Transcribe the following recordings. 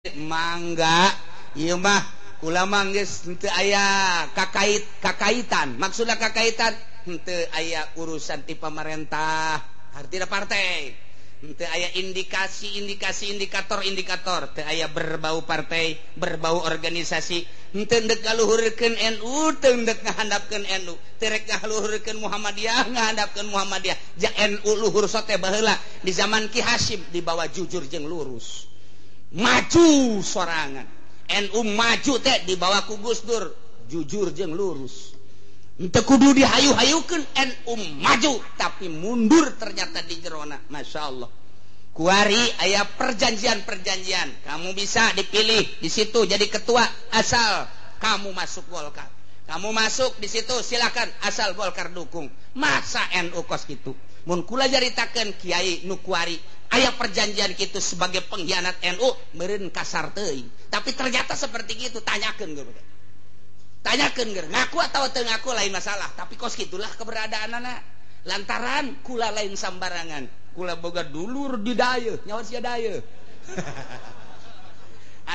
Mangga ieu mah kula mah geus henteu aya kakaitan. Maksudna kakaitan henteu aya urusan ti pamarentah, artina partai. Henteu aya indikasi-indikasi indikator-indikator, teu aya berbau partai, berbau organisasi. Henteu ndek ngaluhurkeun NU, teu ndek ngahandapkeun NU, teu rek ngaluhurkeun Muhammadiyah, ngahandapkeun Muhammadiyah. Ja NU luhur sote baheula di zaman Ki Hasyim dibawa jujur jeung lurus. Maju sorangan. NU maju teh dibawa ku Gus Dur, jujur jeung lurus. Henteu kudu dihayu-hayukeun NU maju, tapi mundur ternyata di jerona. Masya Allah. Kuari aya perjanjian-perjanjian. Kamu bisa dipilih di situ jadi ketua asal kamu masuk Golkar. Kamu masuk di situ silakan asal Golkar dukung. Masa NU kos kitu? Mun kula jaritakeun kiai nu kuari aya perjanjian kitu sebagai pengkhianat NU meureun kasar teuing. Tapi ternyata seperti itu, tanyakeun geus. Tanyakeun geus, ngaku atau teu ngaku lain masalah, tapi kos kitulah keberadaanana. Lantaran kula lain sambarangan, kula boga dulur di dayeuh, nyawa sia dayeuh.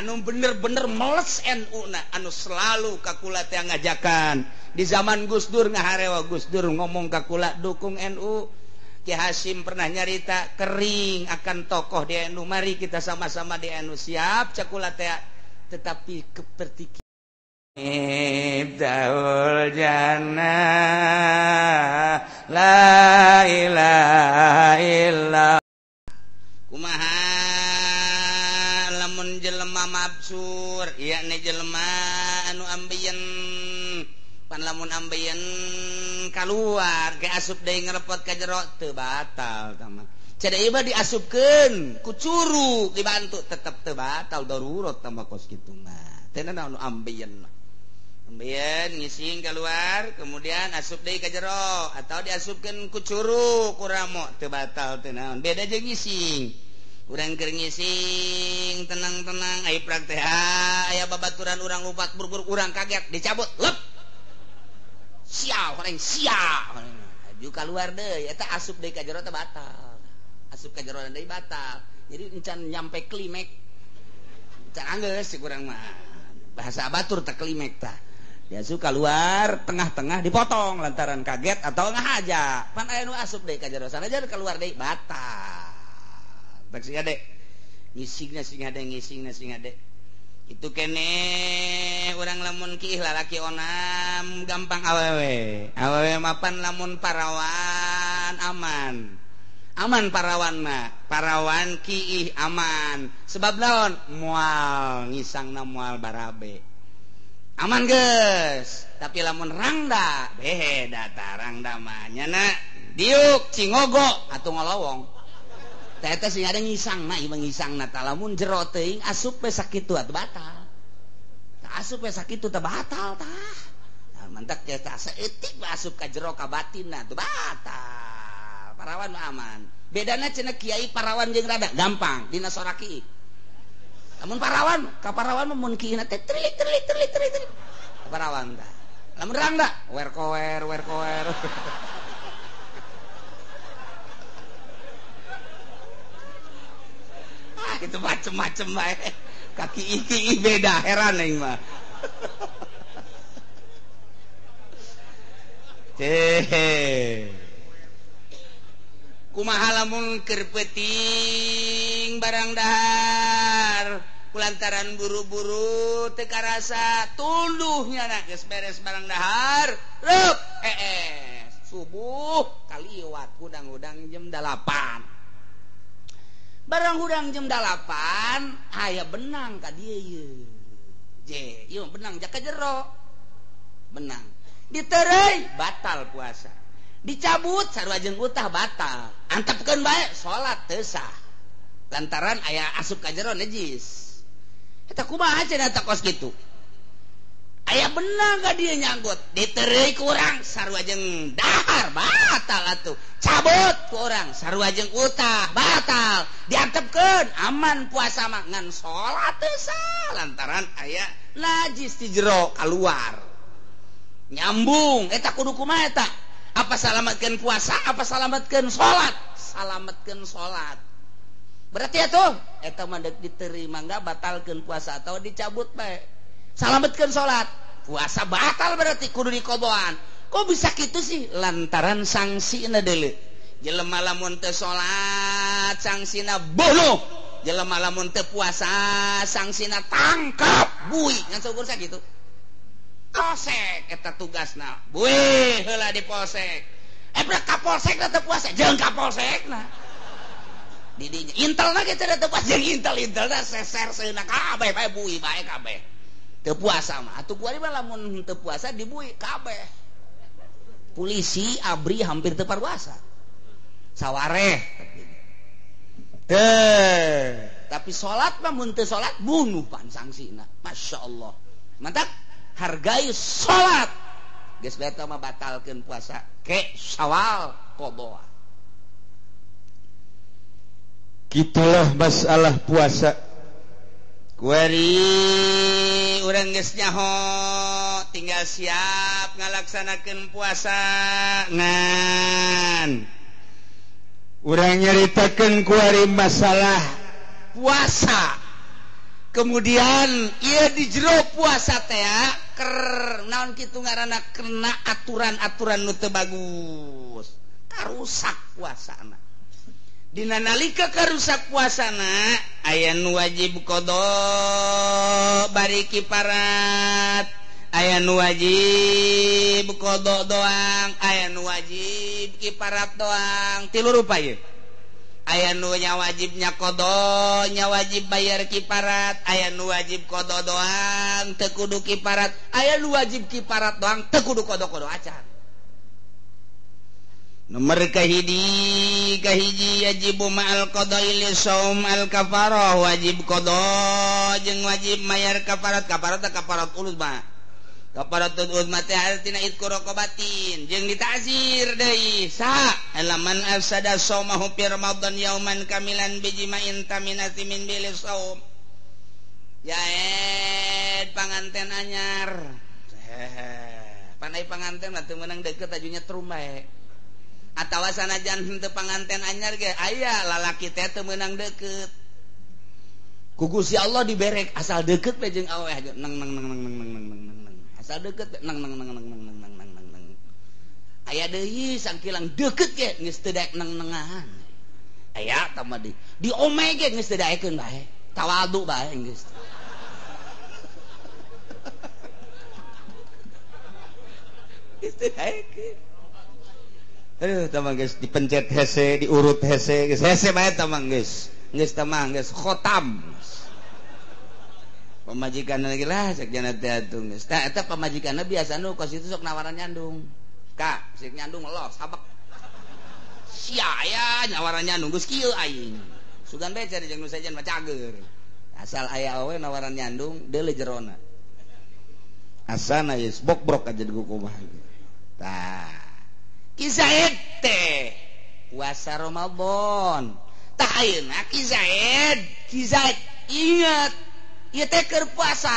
Anu bener-bener meles NU na, anu selalu ka kula teh ngajakan. Di zaman Gus Dur ngaharewa Gus Dur ngomong ka kula dukung NU. Ki Hasyim pernah nyarita kering akan tokoh di NU, mari kita sama-sama di NU siap cakula teh, tetapi kepertiki Miftahul jannah la ilaha illa. Kumaha lamun jelema mabsur, yakni jelema anu ambeien, pan lamun ambeien kaluar ke asup deui ngerepot ka jero teu batal tah mah. Cada ieu mah diasupkeun ku curug dibantu tetep teu batal darurat tah mah kos kitu mah. Teh naon anu ambeien mah. Ambeien ngising keluar kemudian asup deui ka jero atau diasupkeun ku curug ku ramo teu batal teu naon. Beda jeung ngising. Urang keur ngising tenang-tenang aya praktek aya babaturan urang lupat burgur urang kaget dicabut lep. Sial orang sial. Aju keluar deui eta asup deui ka jero teh batal. Asup ka jero deui batal. Jadi encan nyampe klimek. Encan anggeus si urang mah. Bahasa batur teh klimek tah. Diasup keluar tengah-tengah dipotong lantaran kaget atau ngahaja. Pan aya nu asup deui ka jero sanajan keluar deui batal. Bak sing ade. Ngisingna sing ade, ngisingna sing ade. Itu kene urang lamun kiih lalaki onam gampang awewe. Awewe mapan lamun parawan aman. Aman parawan mah, parawan kiih aman. Sebab naon? Moal ngisangna moal barabe. Aman geus. Tapi lamun rangda, beda tah rangda mah nyana diuk cingogo atuh ngolowong. Teh teh sing ada ngisangna, ieu ngisangna tah lamun jero teuing asup we sakitu atuh batal. Tah asup we sakitu teh batal tah. Tah mantak teh tah saeutik we asup ka jero ka batinna teh batal. Parawan mah aman. Bedana cenah kiai parawan jeung rada gampang dina soraki. Lamun parawan, ka parawan mah mun kiina teh trilik trilik trilik trilik. Parawan tah. Lamun rangda wer kower wer kower. Itu macem-macem bae. Kaki iki beda heran aing mah. Hehe. Kumaha lamun keur peuting barang dahar kulantaran buru-buru teu karasa tunduhnya na geus beres barang dahar reup subuh kaliwat hudang-hudang jam 8. Barang hudang jam 8 aya benang ka dieu ieu. Je, ieu benang jaka jero. Benang. Ditereuy batal puasa. Dicabut sarua jeung utah batal. Antepkeun bae salat teu sah. Lantaran aya asup ka jero najis. Eta kumaha cenah teh kos kitu? Aya benang ka dieu nyanggut, ditereuy ku urang sarua jeung dahar batal atuh. Cabut ku urang sarua jeung utah batal. Diantepkeun aman puasa mah ngan salat teu sah lantaran aya najis di jero kaluar. Nyambung eta kudu kumaha eta? Apa salamatkeun puasa apa salamatkeun salat? Salamatkeun salat. Berarti atuh eta mah deuk diterima enggak batalkeun puasa atau dicabut bae. Salametkeun salat. Puasa batal berarti kudu dikodoan. Kok bisa kitu sih? Lantaran sangsina deuleu. Jelema lamun teu salat sangsina bunuh. Jelema lamun teu puasa sangsina tangkap bui. Ngan saukur sakitu. Polsek eta tugasna. Bui heula di polsek. Eh kapolsek teu puasa jeung kapolsekna. Didinya intelna ge teu puasa jeung intel-intelna seser seuna kabeh bae bui bae kabeh. Teu puasa mah atuh kuari mah lamun teu puasa dibui kabeh. Polisi abri hampir teu parwasa. Sawareh. Teh, tapi salat mah mun teu salat bunuh pan sangsina. Masyaallah. Mantap, hargai salat. Geus beta mah batalkeun puasa ke Syawal qadha. Gitulah masalah puasa. Kuari urang geus nyaho tinggal siap ngalaksanakeun puasa ngan urang nyaritakeun kuari masalah puasa. Kemudian ieu di jero puasa teh ker naon kitu ngaranna kena aturan-aturan nu teu bagus. Karusak puasana. Dina nalika karusak puasana aya nu wajib qada bari kiparat, aya nu wajib qada doang, aya nu wajib kiparat doang. Tilu rupa ieu. Aya nu nya wajibnya qada, nya wajib bayar kiparat, aya nu wajib qada doang teu kudu kiparat, aya nu wajib kiparat doang teu kudu qada-qada acan. Nomor kahiji kahiji yajibu ma'al qada'i li shaum al kafarah, wajib qada jeung wajib mayar kafarat. Kafarat teh kafarat uzma. Kafaratul uzma teh artina itqu raqabatin jeung ditazir deui sa laman afsada shaumahu fi ramadan yauman kamilan bijima'in taminati min bil shaum. Jaed panganten anyar. Panai panganten mah teu meunang deukeut ajunya trum bae. Atawa sanajan henteu panganten anyar ge aya lalaki teh teu meunang deukeut. Ku Gusti Allah diberek asal deukeut we jeung awewe aja nang nang nang nang nang nang nang nang. Asal deukeut nang nang nang nang nang nang nang nang nang. Aya deui sangkilang deukeut ge geus teu daek nang-nangan. Aya tambah di diome ge geus teu daekeun bae. Tawadu bae geus. Geus teu daekeun. Aduh tamang geus dipencet hese, diurut hese, geus hese bae tamang geus. Geus tamang geus khotam. Pamajikan lagi lah cek jana teh atuh geus. Tah eta pamajikanna biasa nu kos itu sok nawaran nyandung. Kak, sik nyandung los habek. Sia aya nawaran nyandung geus kieu aing. Sugan bae cari jeung nu sejen mah cager. Asal aya awe nawaran nyandung deuleu jerona. Asana geus bokbrok aja di kumaha. Tah Ki Zaid teh puasa Ramadan. Tah ayeuna Ki Zaid ingat ieu teh keur puasa.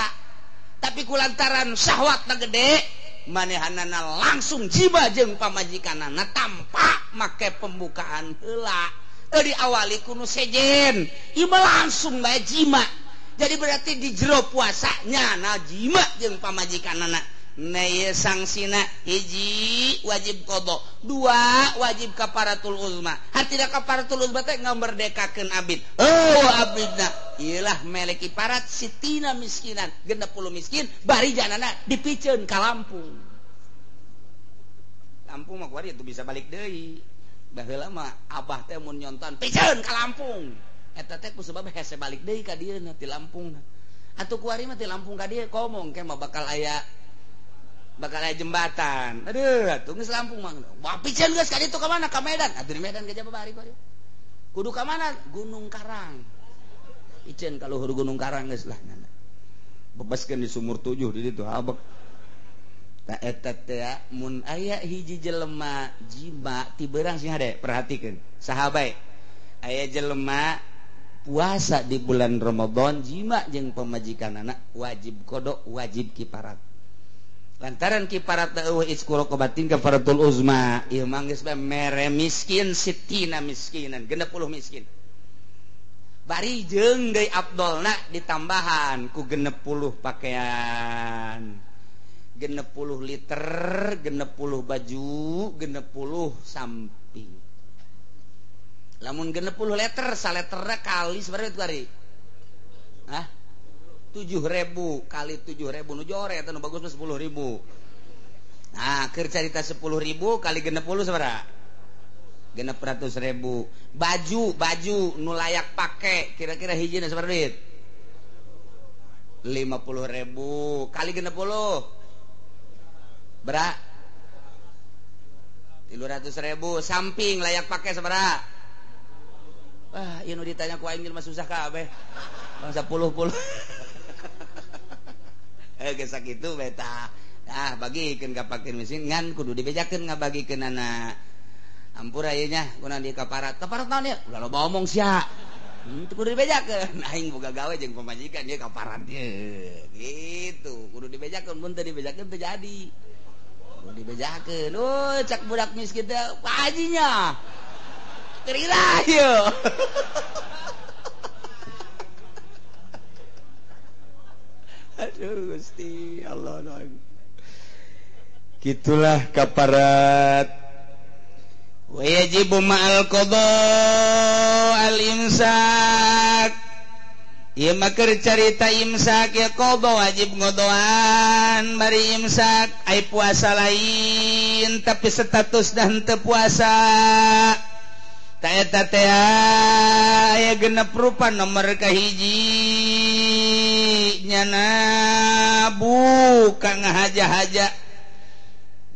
Tapi kulantaran syahwatna gede, manehanana langsung jiba jeung pamajikanana tanpa make pembukaan heula. Teu diawali ku nu sejen, ieu mah langsung bae jima. Jadi berarti di jero puasa nyana jima jeung pamajikanana. Neye sangsina hiji wajib qada, dua wajib kafaratul uzma. Hartina kafaratul uzma teh ngamerdekakeun abid. Oh abidna ieulah melek kiparat sitina miskinan, 60 miskin bari janana dipiceun ka Lampung. Lampung mah kuari itu bisa balik deui. Baheula mah abah teh mun nyonton piceun ka Lampung. Eta teh ku sebab hese balik deui ka dieu ti Lampung. Atuh kuari mah ti Lampung ka dieu komong ke mah bakal aya jembatan. Aduh, atuh geus Lampung mah. Wah, piceun geus ka ditu ka mana? Ka Medan. Atuh di Medan ka Jababari kuari. Kudu ka mana? Gunung Karang. Piceun ka luhur Gunung Karang geus lah. Bebaskeun di sumur 7 di ditu habek. Tah eta teh mun aya hiji jelema jima ti beurang sing hade perhatikeun. Saha bae? Aya jelema puasa di bulan Ramadan jima jeung pamajikanana wajib qada, wajib kiparat. Lantaran kiparat eueuh isku raqabatin kafaratul uzma ieu mah geus bae mere miskin sitina miskinan 60 miskin. Bari jeung deui abdolna ditambahan ku 60 pakaian. 60 liter, 60 baju, 60 samping. Lamun 60 liter, saleterna kali sabaraha itu ari? Hah? 7.000 kali 7.000 nu jore eta nu bagus mah 10.000. Nah, keur carita 10.000 kali 60 sabaraha? 600.000. Baju nu layak pake kira-kira hijina sabaraha duit? 50.000 kali 60 berapa? 300.000. Samping layak pakai sabaraha? Wah, ieu nu ditanya ku aing mah susah kabeh. Bangsa puluh-puluh. Geus sakitu beta. Ah, bagikeun ka fakir miskin ngan kudu dibejakeun ngabagikeun anak. Ampura ieu nya kuna di kaparat. Kaparat naon ieu? Ulah loba omong sia. Teu kudu dibejakeun. Aing boga gawe jeung pamajikan ieu kaparat ieu. Gitu, kudu dibejakeun mun teu dibejakeun teu jadi. Kudu dibejakeun. Oh, cak budak miskin teh Pak Hajinya. Kerira ieu. Aduh Gusti Allah. Gitulah kaparat. Wa yajibu ma'al qada al imsak. Ieu mah keur carita imsak ya qada wajib ngodoan bari imsak ai puasa lain tapi status dan teu puasa. Ta eta teh aya genep rupa nomor kahiji nyana buka ngahaja-haja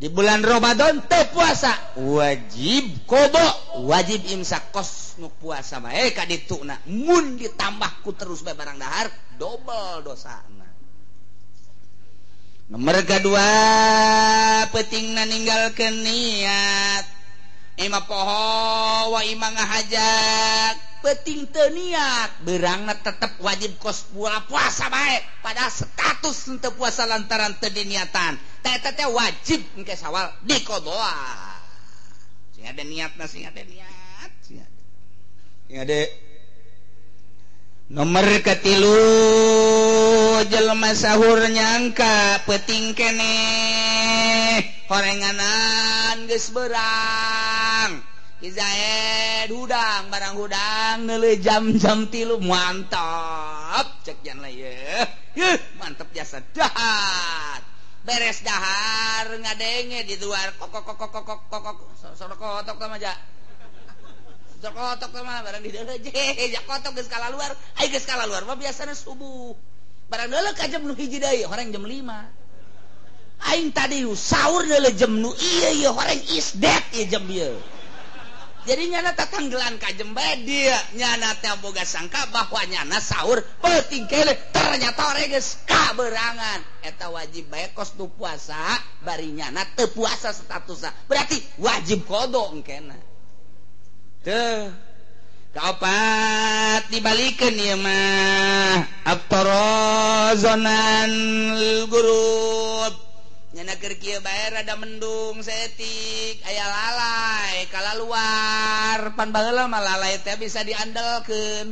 di bulan Ramadan teu puasa wajib qada wajib imsak kos nu puasa mah ka dituna mun ditambah ku terus bae barang dahar dobel dosana. Nomor kedua pentingna ninggalkeun niat. Ima poho wa ima ngahajak penting teu niat beurangna tetep wajib kos puasa bae pada status teu puasa lantaran teu diniatan teh eta teh wajib engke sawal dikodoa sing ada niatna sing ada niat sing ada. Nomor katilu jelema sahur nyangka peuting keneh horenganan geus berang Kizaid hudang barang hudang neuleuh jam-jam 3 mantap cek jan lah ye. Yeuh mantap jasa dahar. Beres dahar ngadenge di luar kok kok kok kok kok kok sorokotok tah mah ja. Sorokotok tah mah barang di deuleuh je ja kotok geus kalaluar. Ai geus kalaluar mah biasana subuh. Barang deuleuh ka jam nu 1 deui horeng jam 5. Aing tadi sahur deuleuh jam nu ieu ieu horeng is dead ieu jam ieu. Jadi nyana tatanggelan ka jem bae dia nyana teh boga sangka bahwa nyana sahur peuting keneh ternyata ore geus kaberangan eta wajib bae kos nu puasa bari nyana teu puasa statusna berarti wajib qada engkena teu kaopat dibalikeun ieu mah abtarazonan gurub nyana keur kieu bae rada mendung saeutik aya lalai kalaluar pan baheula mah lalai teh bisa diandalkeun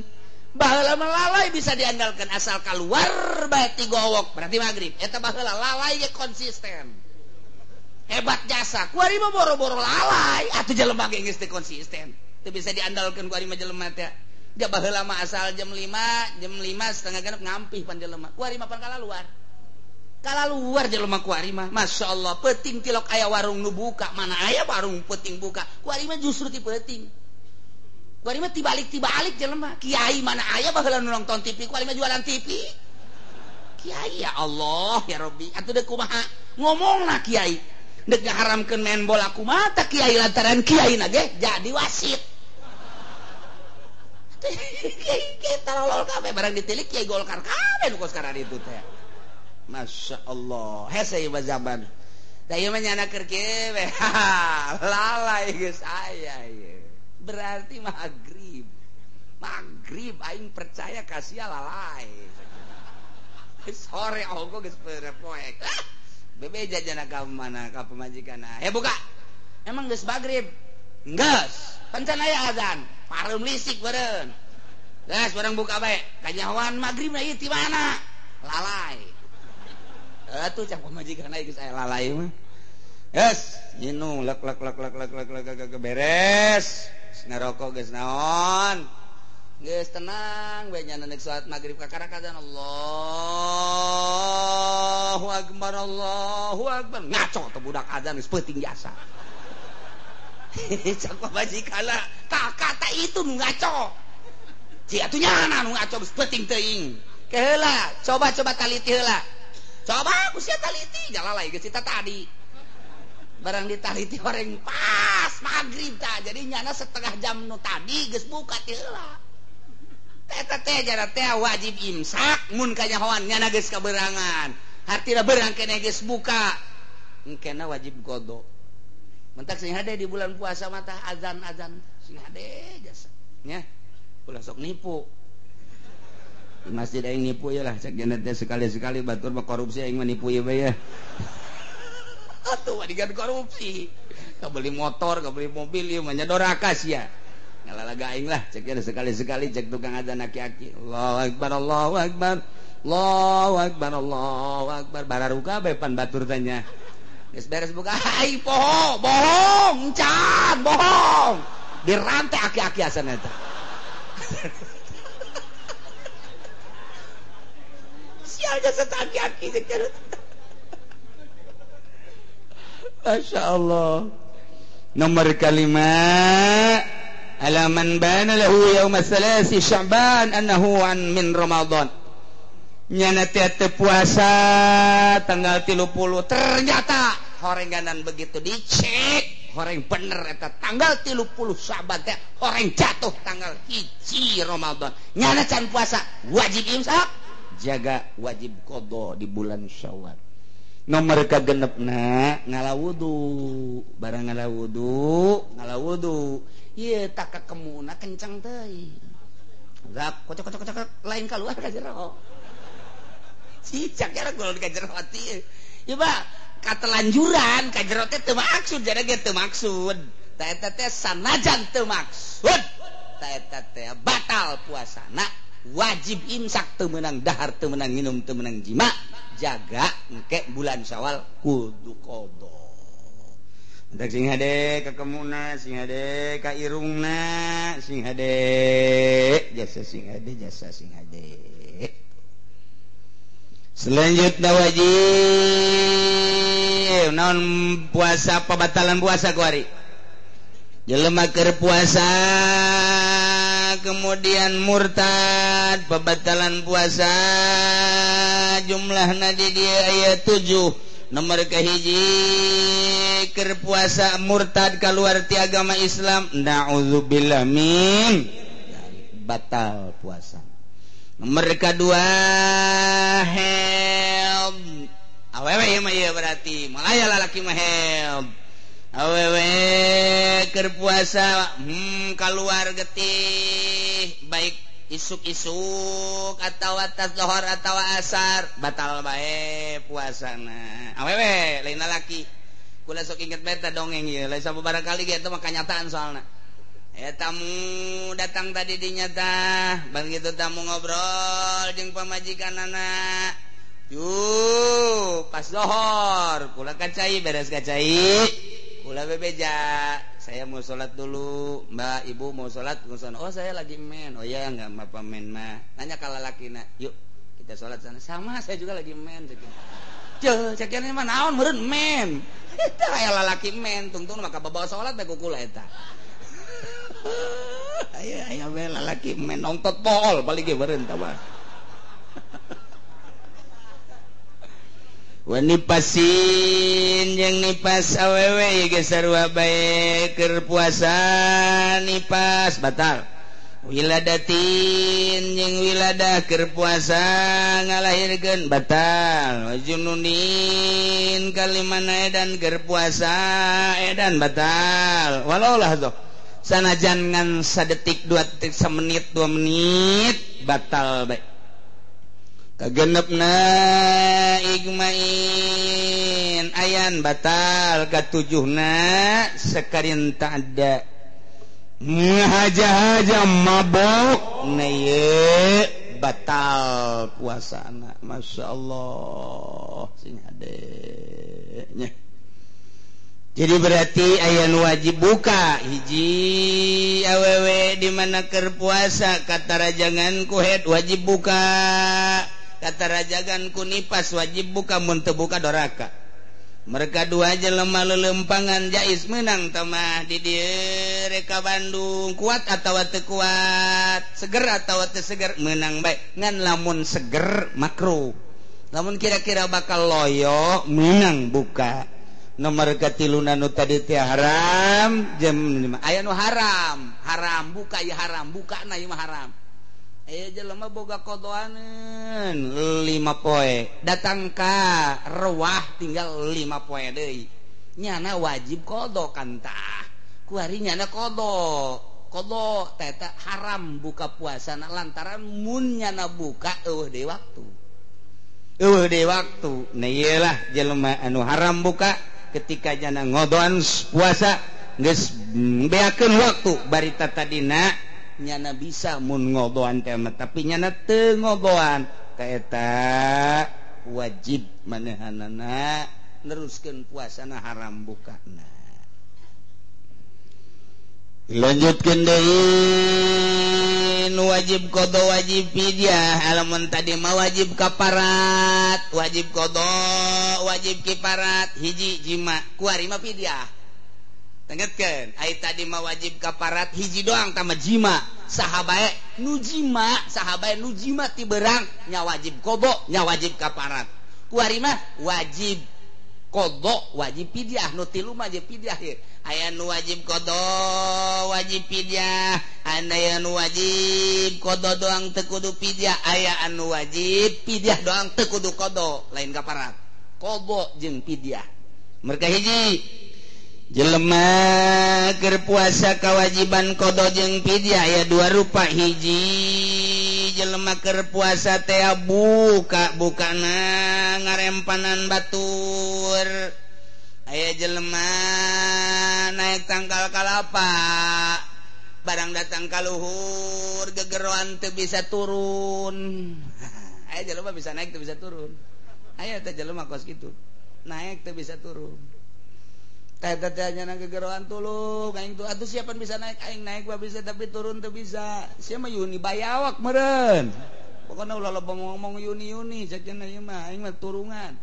baheula mah lalai bisa diandalkeun asal kaluar bae ti gowok berarti magrib eta baheula lalai ge konsisten hebat jasa kuari mah boro-boro lalai atuh jelema ge geus teu konsisten teu bisa diandalkeun kuari mah jelema teh ja baheula mah asal jam 5 jam 5:30 ngampih pan jelema kuari mah pan kalaluar kalaluar jelema kuari mah Masya Allah peuting tilok aya warung nu buka mana aya warung peuting buka kuari mah justru ti peuting kuari mah tibalik-tibalik jelema kiai mana aya baheula nu nonton TV kuari mah jualan TV kiai ya Allah ya Rabbi atuh deuk kumaha ngomongna kiai deuk ngaharamkeun main bola kumaha tah kiai lantaran kiai na ge jadi wasit kiai kiai talolol kabeh barang ditilik kiai Golkar kabeh nu kos kararitu itu teh Masya Allah, hese ieu zaman. Da ieu mah nyana keur kieu we. Lalai geus aya ieu. Berarti maghrib. Maghrib aing percaya ka sia lalai. Sore ogo geus poek. Bebeja jana ka mana ka pamajikanna. He buka. Emang geus maghrib? Geus. Pancan aya azan. Pareum lisik beureun. Geus barang buka bae kanyahoan magrib ieu ti mana lalai atuh cak pamajikan geus aya lalai mah. Yes, nyinung lek lek lek lek lek lek lek beres. Ngerokok geus naon. Geus tenang we nya nek salat magrib kakara-kadang Allahu akbar Allahu akbar. Ngaco teh budak azan geus peuting jasa. Cak pamajikan tah kata itu nu ngaco. Ci atuh nyana nu ngaco geus peuting teuing. Ke heula, coba-coba taliti heula. Coba ku sia taliti jalalai geus cita tadi. Barang ditaliti orang pas maghrib ta jadi nyana setengah jam nu tadi geus buka ti heula eta teh jara teh wajib imsak mun kanyahoan nyana geus kaberangan hartina berang keneh geus buka engkena wajib qada mentak sing hade di bulan puasa mah tah azan-azan sing hade jasa nya ulah sok nipu di masjid aing nipu ye lah cek jana teh sekali-sekali batur mah korupsi aing mah nipu ye bae ya. Atuh mah korupsi kabeli motor kabeli mobil ieu mah nya doraka sia ngalalaga aing lah cek sekali-sekali cek tukang azan aki-aki Allahu akbar Allahu akbar Allahu akbar Allahu akbar bararuka bae pan batur tanya geus beres buka ai poho bohong can bohong dirantai aki-aki asan eta sial jasa aki-aki cek. Masya Allah. Nomor kelima, ala man bana lahu yauma salasi Sya'ban annahu an min Ramadan. Nyana teh puasa tanggal 30 ternyata horengganan begitu dicek horeng bener eta tanggal 30 Sya'ban teh horeng jatuh tanggal 1 Ramadan. Nyana can puasa wajib imsak, jaga wajib qada di bulan Syawal. Nomor kagenepna ngala wudu barang ngala wudu ieu tak kakemuna kencang teuing zap kocok kocok kocok lain keluar ka jero cicak jero gol ka jero ati ieu ba katelanjuran ka jero teh teu maksud jadi ge teu maksud ta eta teh sanajan teu maksud ta eta teh batal puasana wajib imsak teu meunang dahar teu meunang minum teu meunang jima jaga engke bulan Syawal kudu qada. Entek sing hade ka kemuna, sing hade ka irungna, sing hade jasa sing hade jasa sing hade. Selanjutnya wajib naon puasa pembatalan puasa kuari. Jelema keur puasa kemudian murtad pembatalan puasa jumlahna di dieu aya 7. Nomor kahiji keur puasa murtad keluar ti agama Islam naudzubillah min batal puasa. Nomor kedua haid awewe ieu mah ieu berarti malaya lalaki mah haid awewe keur puasa keluar getih baik isuk-isuk atau atas lohor atau asar batal bae puasana awewe lain lalaki kula sok inget bae teh dongeng ieu lain sababaraha kali ge eta mah kanyataan soalna tamu datang tadi dinyata begitu tamu ngobrol jeung pamajikanana yuh pas lohor kula kacai beres kacai kula bebeja saya mau sholat dulu mbak ibu mau sholat oh saya lagi men oh ya nggak apa men mah nanya kalau laki nak yuk kita sholat sana sama saya juga lagi men cek cekian mah naon meureun men eta aya lalaki men tungtung maka bawa sholat bae kukula eta aya aya we lalaki men nontot pool balik ge meureun tah mah Wanipasin yang nipas awewe ge sarua bae keur puasa nipas batal. Wiladatin jeung wiladah keur puasa ngalahirkeun batal. Wajununin kalimana edan keur puasa edan batal. Walau lah tuh sanajan ngan sadetik 2 detik semenit 2 menit batal bae. Kagenepna igmain ayan batal katujuhna sekarin ta'adda Ngahaja-haja mabok nah ieu batal puasana. Masya Allah sing hade nya. Jadi berarti aya nu wajib buka hiji awewe di mana keur puasa katarajangan ku haid wajib buka, katarajangan ku nipas wajib buka, mun teu buka doraka. Mereka dua jelema lelempangan jais menang tamah di dieu reka Bandung kuat atawa teu kuat, seger atawa teu seger menang bae. Ngan lamun seger makruh, lamun kira-kira bakal loyo menang buka. Nomor katiluna nu tadi teh haram jam 5 aya nu haram, haram buka ya haram buka na ieu mah haram. Aya jelema boga kodoaneun 5 poe datang ka rewah tinggal 5 poe deui nyana wajib kodo kan tah kuari nyana kodo kodo teh haram buka puasa na lantaran mun nyana buka eueuh deui waktu, eueuh deui waktu. Nah ieu lah jelema anu haram buka ketika jana ngodoan puasa geus beakeun waktu barita tadina nyana bisa mun ngodoan teh tapi nyana teu ngodoan ka eta wajib manehanana neruskeun puasana haram bukana. Lanjutkeun deui nu wajib qada wajib fidyah. Lamun tadi mah wajib kaparat, wajib qada, wajib kiparat, hiji jima, kuari mah fidyah. Tenggetkeun, ai tadi mah wajib kaparat hiji doang tambah jima. Saha bae nu jima, saha bae nu jima ti berang nya wajib qada, nya wajib kaparat. Kuari mah wajib qada, wajib fidyah, nu tilu mah wajib fidyah ieu. Aya nu wajib qada, wajib fidyah, aya nu wajib qada doang teu kudu fidyah, aya anu wajib fidyah doang teu kudu qada, lain kaparat. Qada jeung fidyah. Mereka hiji jelema keur puasa kewajiban qada jeung fidyah aya dua rupa. Hiji jelema keur puasa teh buka bukana ngarempanan batur, aya jelema naik tangkal kalapa barang datang ka luhur gegeroan teu bisa turun. Aya jelema bisa naik teu bisa turun, aya teh jelema kos kitu naik teu bisa turun. Teh-tehnya nang gegeroan tulung aing tuh atuh siapa bisa naik, aing naik mah bisa tapi turun teu bisa. Sia mah yuni bayawak meureun. Pokona ulah loba ngomong yuni-yuni cek cenah ieu mah aing mah turungan.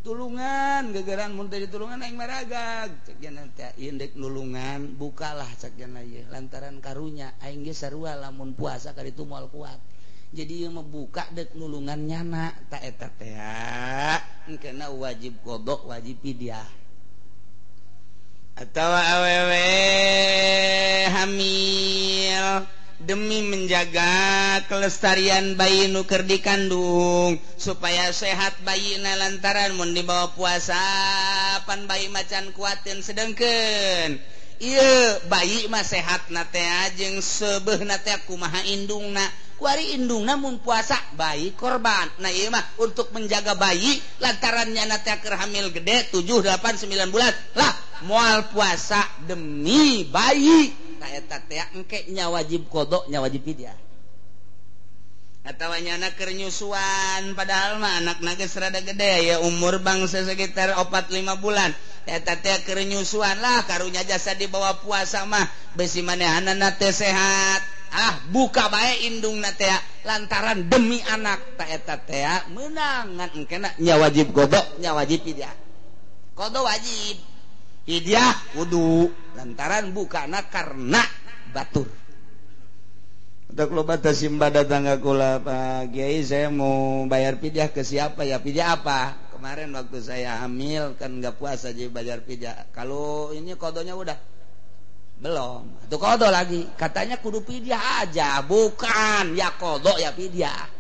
Tulungan gegeran mun teu ditulungan aing mah ragag cek cenah teh ieu deuk nulungan bukalah cek cenah ieu lantaran karunya aing ge sarua lamun puasa ka ditu moal kuat. Jadi ieu mah buka deuk nulungan nyana ta eta teh engkeuna wajib qada wajib fidyah. Atau awewe hamil demi menjaga kelestarian bayi nu keur dikandung supaya sehat bayina lantaran mun dibawa puasa pan bayi macan kuateun sedengkeun ieu bayi mah sehatna teh jeung seubeuhna teh kumaha indungna kuari indungna mun puasa bayi korban. Nah ieu mah untuk menjaga bayi lantaran nyana teh keur hamil gede 7 8 9 bulan lah moal puasa demi bayi ta eta teh engke nya wajib qada nya wajib fidyah. Atawa nyana keur nyusuan padahal mah anakna geus rada gede ya umur bangsa sekitar 4 5 bulan eta teh keur nyusuan lah karunya jasa dibawa puasa mah besi manehanana teh sehat ah buka bae indungna teh lantaran demi anak ta eta teh meunang ngan engkena nya wajib qada nya wajib fidyah. Qada wajib fidyah kudu lantaran bukana karena batur. Untuk loba simba datang ke kula Pak Kiai saya mau bayar fidyah ke siapa ya? Fidyah apa? Kemarin waktu saya hamil kan nggak puasa jadi bayar fidyah. Kalau ini kodonya udah belum. Itu kodo lagi. Katanya kudu fidyah aja, bukan ya kodo ya fidyah.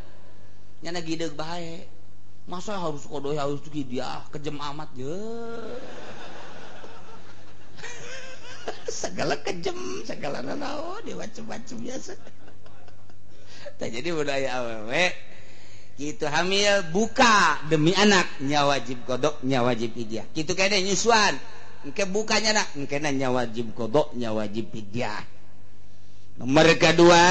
Nyana gideg bae. Masa harus kodo harus fidyah? Kejem amat je. Segala kejem, segala nanaon, dia macem-macem biasa. Jadi budaya awewe gitu hamil buka demi anak nya wajib qada nya wajib fidyah. Kitu kene nyusuan engke bukanya nak engke nya wajib qada nya wajib fidyah. Nomor kedua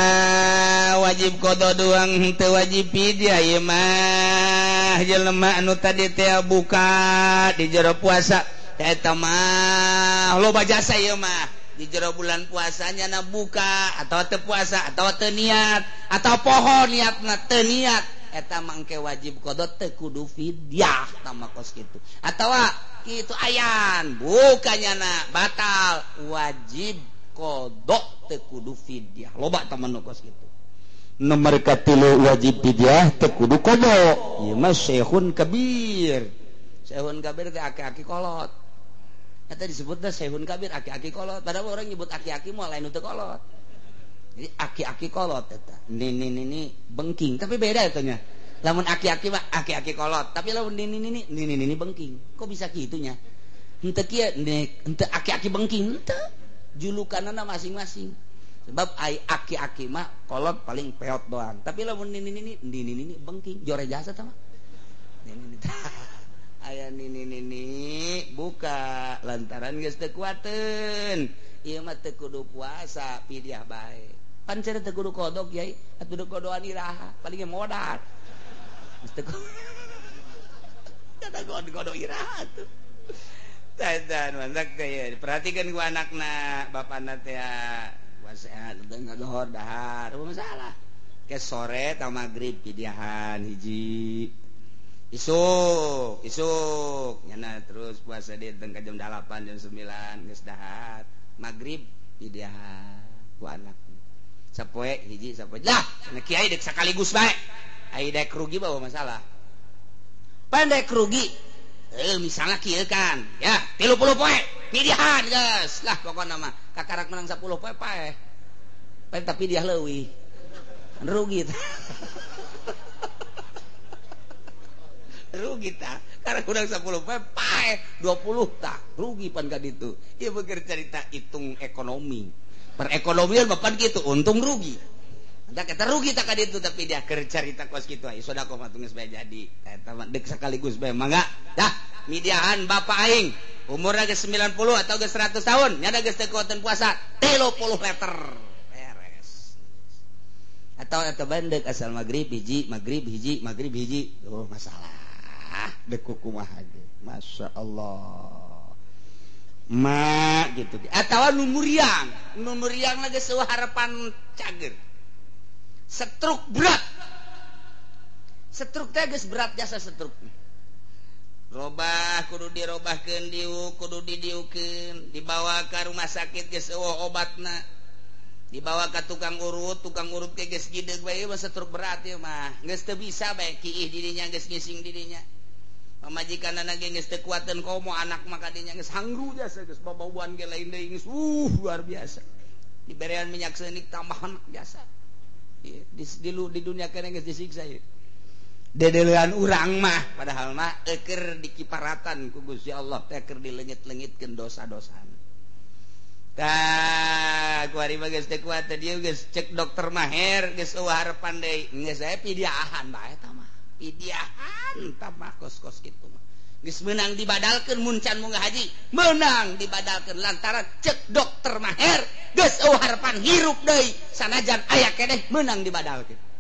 wajib qada doang henteu wajib fidyah ieu mah jelema anu tadi teh buka di jero puasa eta mah loba jasa ieu mah di jero bulan puasanya na buka atau teu puasa atau teu niat atau poho niatna teu niat eta mangke wajib qada teu kudu fidyah tama kos kitu atawa kitu ayan bukanya na batal wajib qada teu kudu fidyah loba taman kos kitu. Nomor katilu wajib fidyah teu kudu qada ieu mah syekhun kabir. Syekhun kabir teh aki-aki kolot eta disebutna syekhun kabir aki-aki kolot padahal orang nyebut aki-aki moal lain teu kolot. Jadi aki-aki kolot eta nini-nini bengking tapi beda eta nya. Lamun aki-aki mah aki-aki kolot tapi lamun nini-nini nini-nini bengking. Kok bisa kitunya? Henteu kieu henteu aki-aki bengking henteu. Julukanna masing-masing. Sebab ai aki-aki mah kolot paling peot doang. Tapi lamun nini-nini nini-nini bengking jore jasa tah mah. Nini-nini aya nini-nini buka lantaran geus teu kuateun. Ieu mah teu kudu puasa fidyah bae. Pan cenah teu kudu kodok yai, atuh kudu kodoan iraha, paling modal. Geus teu kada kodok iraha tuh. Tah mantak teh perhatikan ku anakna, bapana teh puasa teu ngadohor dahar, apa masalah. Ke sore ta magrib fidyahan hiji. Isuk, isuk nyana terus puasa di tengah jam 8 jam 9 geus dahar. Magrib fidyahan ku anak. Sapoe hiji sapoe lah cenah kiai dek sakaligus bae ai dek rugi bawa masalah pan dek rugi misalnya kieu kan ya 30 poe fidyahan geus lah pokona mah kakarak menang 10 poe paeh paeh tapi dia leuwih rugi rugi ta karena kurang 10 poe paeh 20 tah rugi pan ka ditu ieu beger cerita hitung ekonomi perekonomian bapan gitu untung rugi entah kita rugi tak itu tapi dia kerja cerita kos gitu ayo sedekah mah geus bae jadi eta mah deuk sekaligus bae mangga dah midiahan bapak aing umurna geus 90 atau geus 100 tahun nya geus teu kuateun puasa 30 liter beres atau eta bandek asal magrib hiji magrib hiji magrib hiji oh masalah deuk kumaha ge masyaallah ma gitu atawa nu muriang lagi sewa harapan cager setruk berat setruk teh geus berat jasa setruk robah kudu dirobahkeun diuk kudu didiukeun dibawa ka rumah sakit geus eueuh obatna dibawa ka tukang urut ge geus gideug bae mah setruk berat ieu mah geus teu bisa bae kiih dirinya geus ngising dirinya pamajikanana ge geus teu kuateun komo anak mah kadinya geus hangru jasa geus babauan ge lain deui geus luar biasa diberean minyak seunik tambahan jasa di dunia kene geus disiksa ieu dedelean urang mah padahal mah eukeur dikiparatan ku Gusti Allah teh keur dileungit-leungitkeun dosa-dosana tah kuari mah geus teu kuat dieu geus cek dokter Maher geus eueuh harepan deui geus aya pidiahan bae eta mah pidiahan tambah kos-kos gitu mah geus meunang dibadalkeun mun can munggah haji meunang dibadalkeun lantaran cek dokter Maher geus eueuh harepan hirup deui sanajan aya keneh meunang dibadalkeun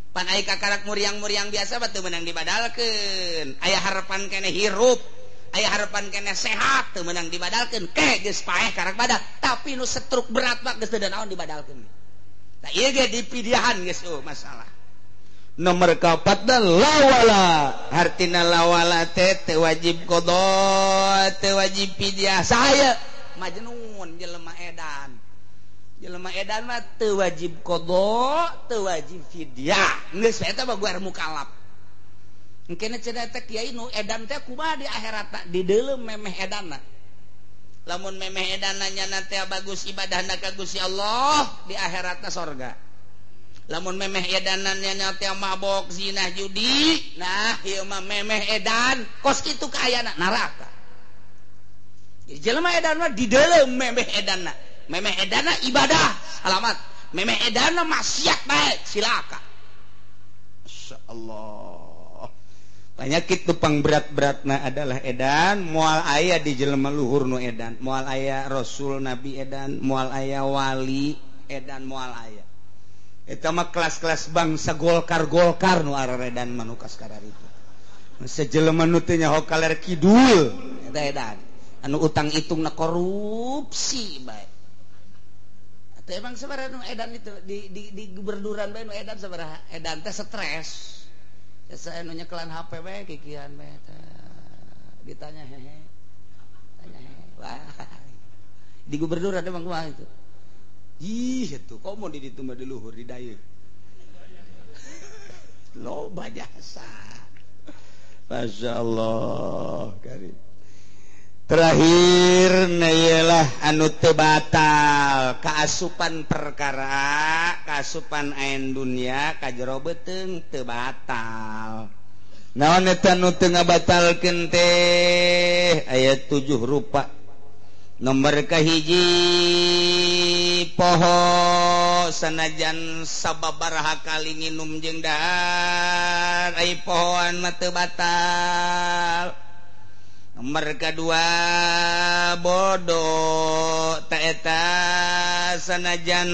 pan aya kakarak muriang-muriang biasa mah teu meunang dibadalkeun aya harepan keneh hirup aya harepan keneh sehat teu meunang dibadalkeun ke geus paeh karak badal tapi nu setruk berat mah geus teu naon dibadalkeun tah ieu ge dipidiahan geus eueuh masalah. Nomor kaopat lawala hartina lawala teh teu wajib qada teu wajib fidyah saya majnun jelema edan jelema edan mah teu wajib qada teu wajib fidyah geus eta mah guar mukalaf engkene cenah teh kiai nu edan teh kumaha di akhirat di deuleu memeh edanna lamun memeh edanna nyana teh bagus ibadahna ka Gusti Allah di akhiratna sorga lamun memeh edanannya teh mabok zina judi nah ieu mah memeh edan kos kitu kaayana neraka jadi jelema edan mah di deuleu memeh edanna memeh edanna ibadah salamat memeh edanna maksiat bae silaka masyaallah penyakit tupang berat-beratna adalah edan moal aya di jelema luhur nu edan moal aya rasul nabi edan moal aya wali Edan moal aya. Eta mah kelas-kelas bangsa Golkar-Golkar nu aredan mah nu kaskara itu. Sejelema nu teu nyaho kaler kidul eta edan. Anu utang itungna korupsi bae. Atau emang sabaraha nu edan itu di gubernuran bae nu edan sabaraha? Edan teh stres. Saya nu nyekelan HP bae kikian bae teh. Ditanya hehe. Tanya hehe. Wah. Di gubernuran emang kumaha itu. Ih, itu komo di ditu mah di luhur di dayeuh. Loba jasa. Masya Allah karim. Terakhir ialah anu teu batal kaasupan perkara kaasupan ain dunia ka jero beuteung teu batal. Naon eta nu teu ngabatalkeun teh aya 7 rupa. Nomor kahiji poho sanajan sababaraha kali nginum jeung dahar ai pohoan mah teu batal. Nomor kedua bodoh ta eta sanajan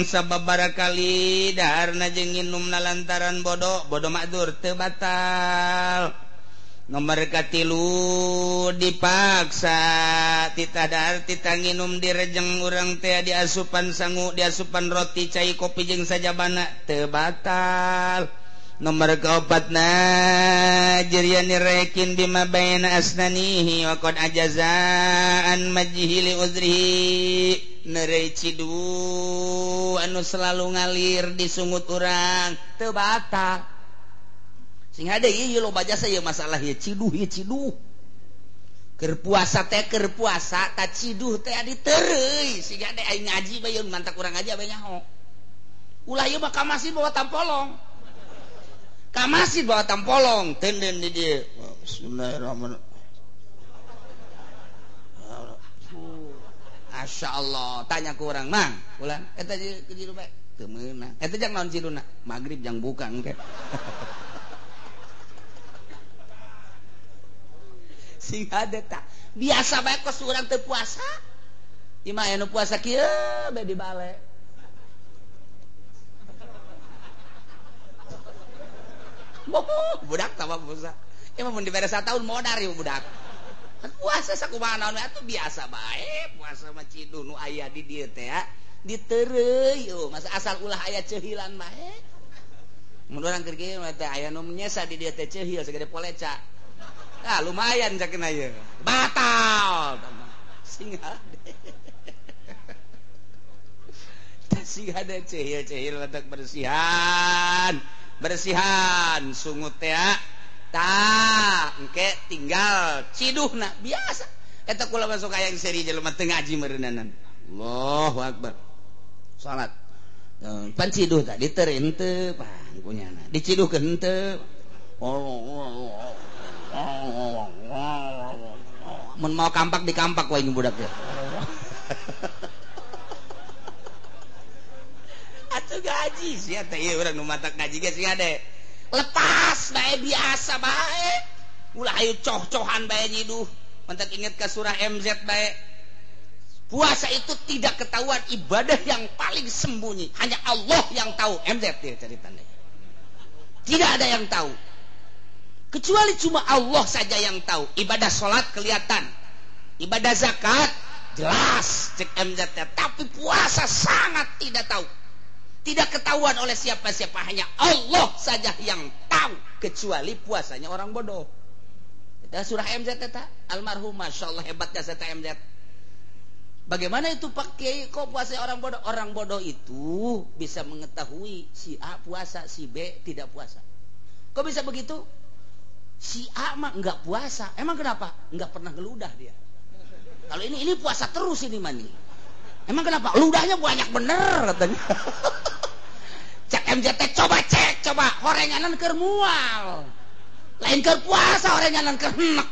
sababaraha kali daharna jeung nginumna lantaran bodoh, bodoh makdur teu batal. Nomor katilu dipaksa titah dahar titah nginum direjeng urang teh diasupan sangu diasupan roti cai kopi jeung sajabana teu batal. Nomor keempatna jerian rekin bima baina asnanihi wa qad ajazaan majhi li uzrihi neureuy cidu anu selalu ngalir disungut urang teu batal. Sing hade ieu loba jasa ieu masalah ieu ciduh ieu ciduh. Keur puasa teh keur puasa ta ciduh teh ditereuy siga de aing ngaji bae mantak urang aja bae nyaho. Ulah ieu mah ka masjid bawa tampolong. Ka masjid bawa tampolong tenden di dieu. Bismillahirrahmanirrahim. Masya Allah, tanya ku urang mang, ulah eta jiru bae teu meunang. Eta jang naon ciduna? Magrib jang buka engke. Sing ada tak biasa bae kos urang teu puasa. Ieu mah anu puasa kieu bae dibale. Boh, budak tambah puasa. Ieu mah mun dibere sataun modar ieu budak. Kan puasa sakumaha naon atuh biasa bae, puasa mah ciduh nu aya di dieu teh ditereuy eueuh, masa asal ulah aya ceuhilan bae. Mun urang keur kieu mah teh aya nu nyesa di dieu teh ceuhil sagede poleca. Ah lumayan cakeun ieu. Batal. Sing hade. Sing hade ceuhil-ceuhil batak bersihan. Bersihan sungut teh tah engke tinggal ciduhna biasa. Eta kula masuk aya seri jelema teu ngaji meureunana. Allahu akbar. Salat. Pan ciduh tadi teu henteu pan kunyana. Diciduhkeun henteu. Mun mau kampak dikampak wae budak teh. Atuh gaji sia teh ieu urang nu matak ngaji ge sing ade. Lepas bae biasa bae. Ulah ayo coh-cohan bae nyiduh. Mantak inget ka surah MZ bae. Puasa itu tidak ketahuan, ibadah yang paling sembunyi. Hanya Allah yang tahu. MZ dia ceritanya. Tidak ada yang tahu. Kecuali cuma Allah saja yang tahu. Ibadah sholat kelihatan, ibadah zakat jelas cek MZ, tapi puasa sangat tidak tahu. Tidak ketahuan oleh siapa-siapa, hanya Allah saja yang tahu, kecuali puasanya orang bodoh. Eta surah MZ eta almarhum, Masya Allah hebatnya eta MZ. Bagaimana itu Pak Kiai kok puasa orang bodoh? Orang bodoh itu bisa mengetahui si A puasa, si B tidak puasa. Kok bisa begitu? Si A mah enggak puasa. Emang kenapa? Enggak pernah ngeludah dia. Kalau ini puasa terus ini mani. Emang kenapa? Ludahnya banyak bener katanya. Cek MJT coba cek, coba horenganan keur mual. Lain keur puasa horenganan keur henek.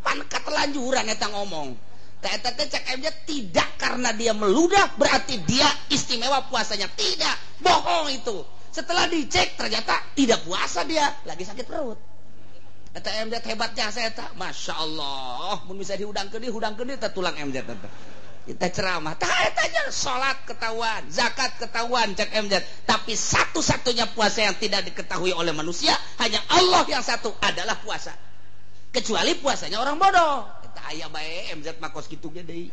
Pan ketelanjuran eta ngomong. Teh eta teh cek MJ tidak karena dia meludah berarti dia istimewa puasanya. Tidak, bohong itu. Setelah dicek ternyata tidak puasa dia, lagi sakit perut. Eta MZ hebatnya saya tak, Masya Allah, mun bisa dihudangkeun deui, hudangkeun deui teh tulang MZ eta. Kita ceramah tah eta aja salat ketahuan, zakat ketahuan cek MZ. Tapi satu-satunya puasa yang tidak diketahui oleh manusia hanya Allah yang satu adalah puasa. Kecuali puasanya orang bodoh. Eta aya bae MZ mah kos kitu ge deui.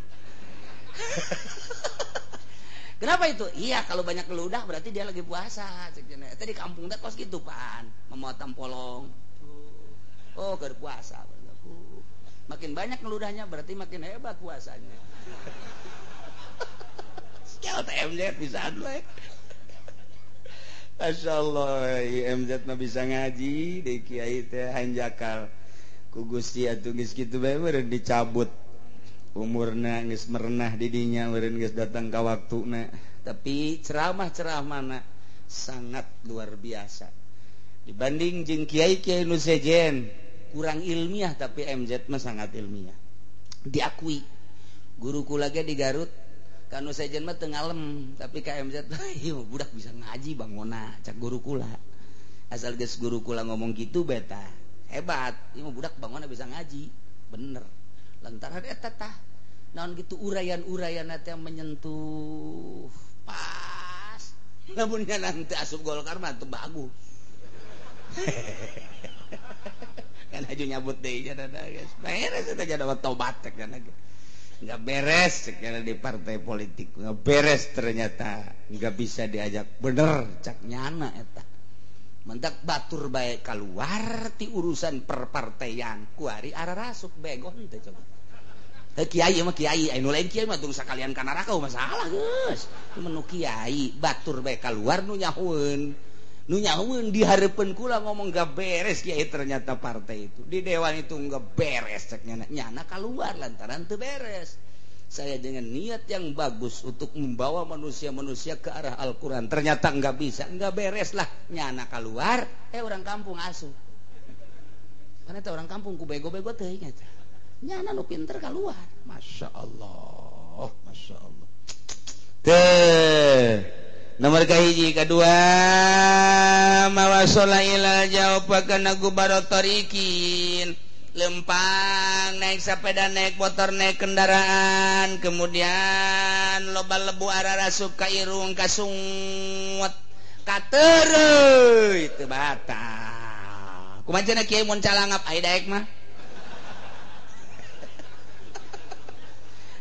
Kenapa itu? Iya, kalau banyak ngeludah berarti dia lagi puasa. Eta di kampung teh kos kitu pan, memotong polong. Oh, keur puasa. Makin banyak ngeludahnya berarti makin hebat puasanya. Skill TMZ bisa we. Masya Allah, MZ mah bisa ngaji di kiai teh hanjakal. Ku Gusti atuh geus kitu bae meureun dicabut. Umurna geus merenah di dinya meureun geus datang ka waktuna. Tapi ceramah-ceramahna sangat luar biasa. Dibanding jeung kiai-kiai nu sejen kurang ilmiah, tapi MZ mah sangat ilmiah. Diakui guru kula ge di Garut kanu sejen mah teu ngalem, tapi ka MZ ieu budak bisa ngaji bangona cak guru kula. Asal geus guru kula ngomong kitu beta hebat, ieu budak bangona bisa ngaji. Bener. Lantaran eta tah naon gitu urayan-urayan teh menyentuh pas. Lamun nanti asup Golkar mah teu bagus. Kan aju nyabut deui nya guys. Beres eta jadi tobat cek nya. Enggak beres cek di partai politik. Enggak beres ternyata. Enggak bisa diajak bener cak nyana eta. Mendak batur bae keluar ti urusan perpartaian kuari ararasup bego henteu coba. Heuh kiai mah kiai, anu lain kiai mah tung sakalian ka neraka masalah geus. Menu kiai batur bae keluar nu nyahueun. Nu nyahueun di hareupeun kula ngomong gak beres kiai ternyata partai itu. Di dewan itu gak beres cek nyana. Nyana keluar lantaran teu beres. Saya dengan niat yang bagus untuk membawa manusia-manusia ke arah Al-Quran, ternyata nggak bisa, nggak beres lah. Nyana keluar, orang kampung asuh. Karena orang kampung ku bego-bego teh ingat. Nyana nu pinter keluar. Masya Allah, Masya Allah. Teh nomor kahiji kedua mawasola ilal jawab kana gubarotorikin. Lempang naik sepeda, naik motor, naik kendaraan, kemudian loba lebu ararasup ka irung ka sungut ka tereuy teu batal. Kumaha cenah kiai mun calangap ai daek mah?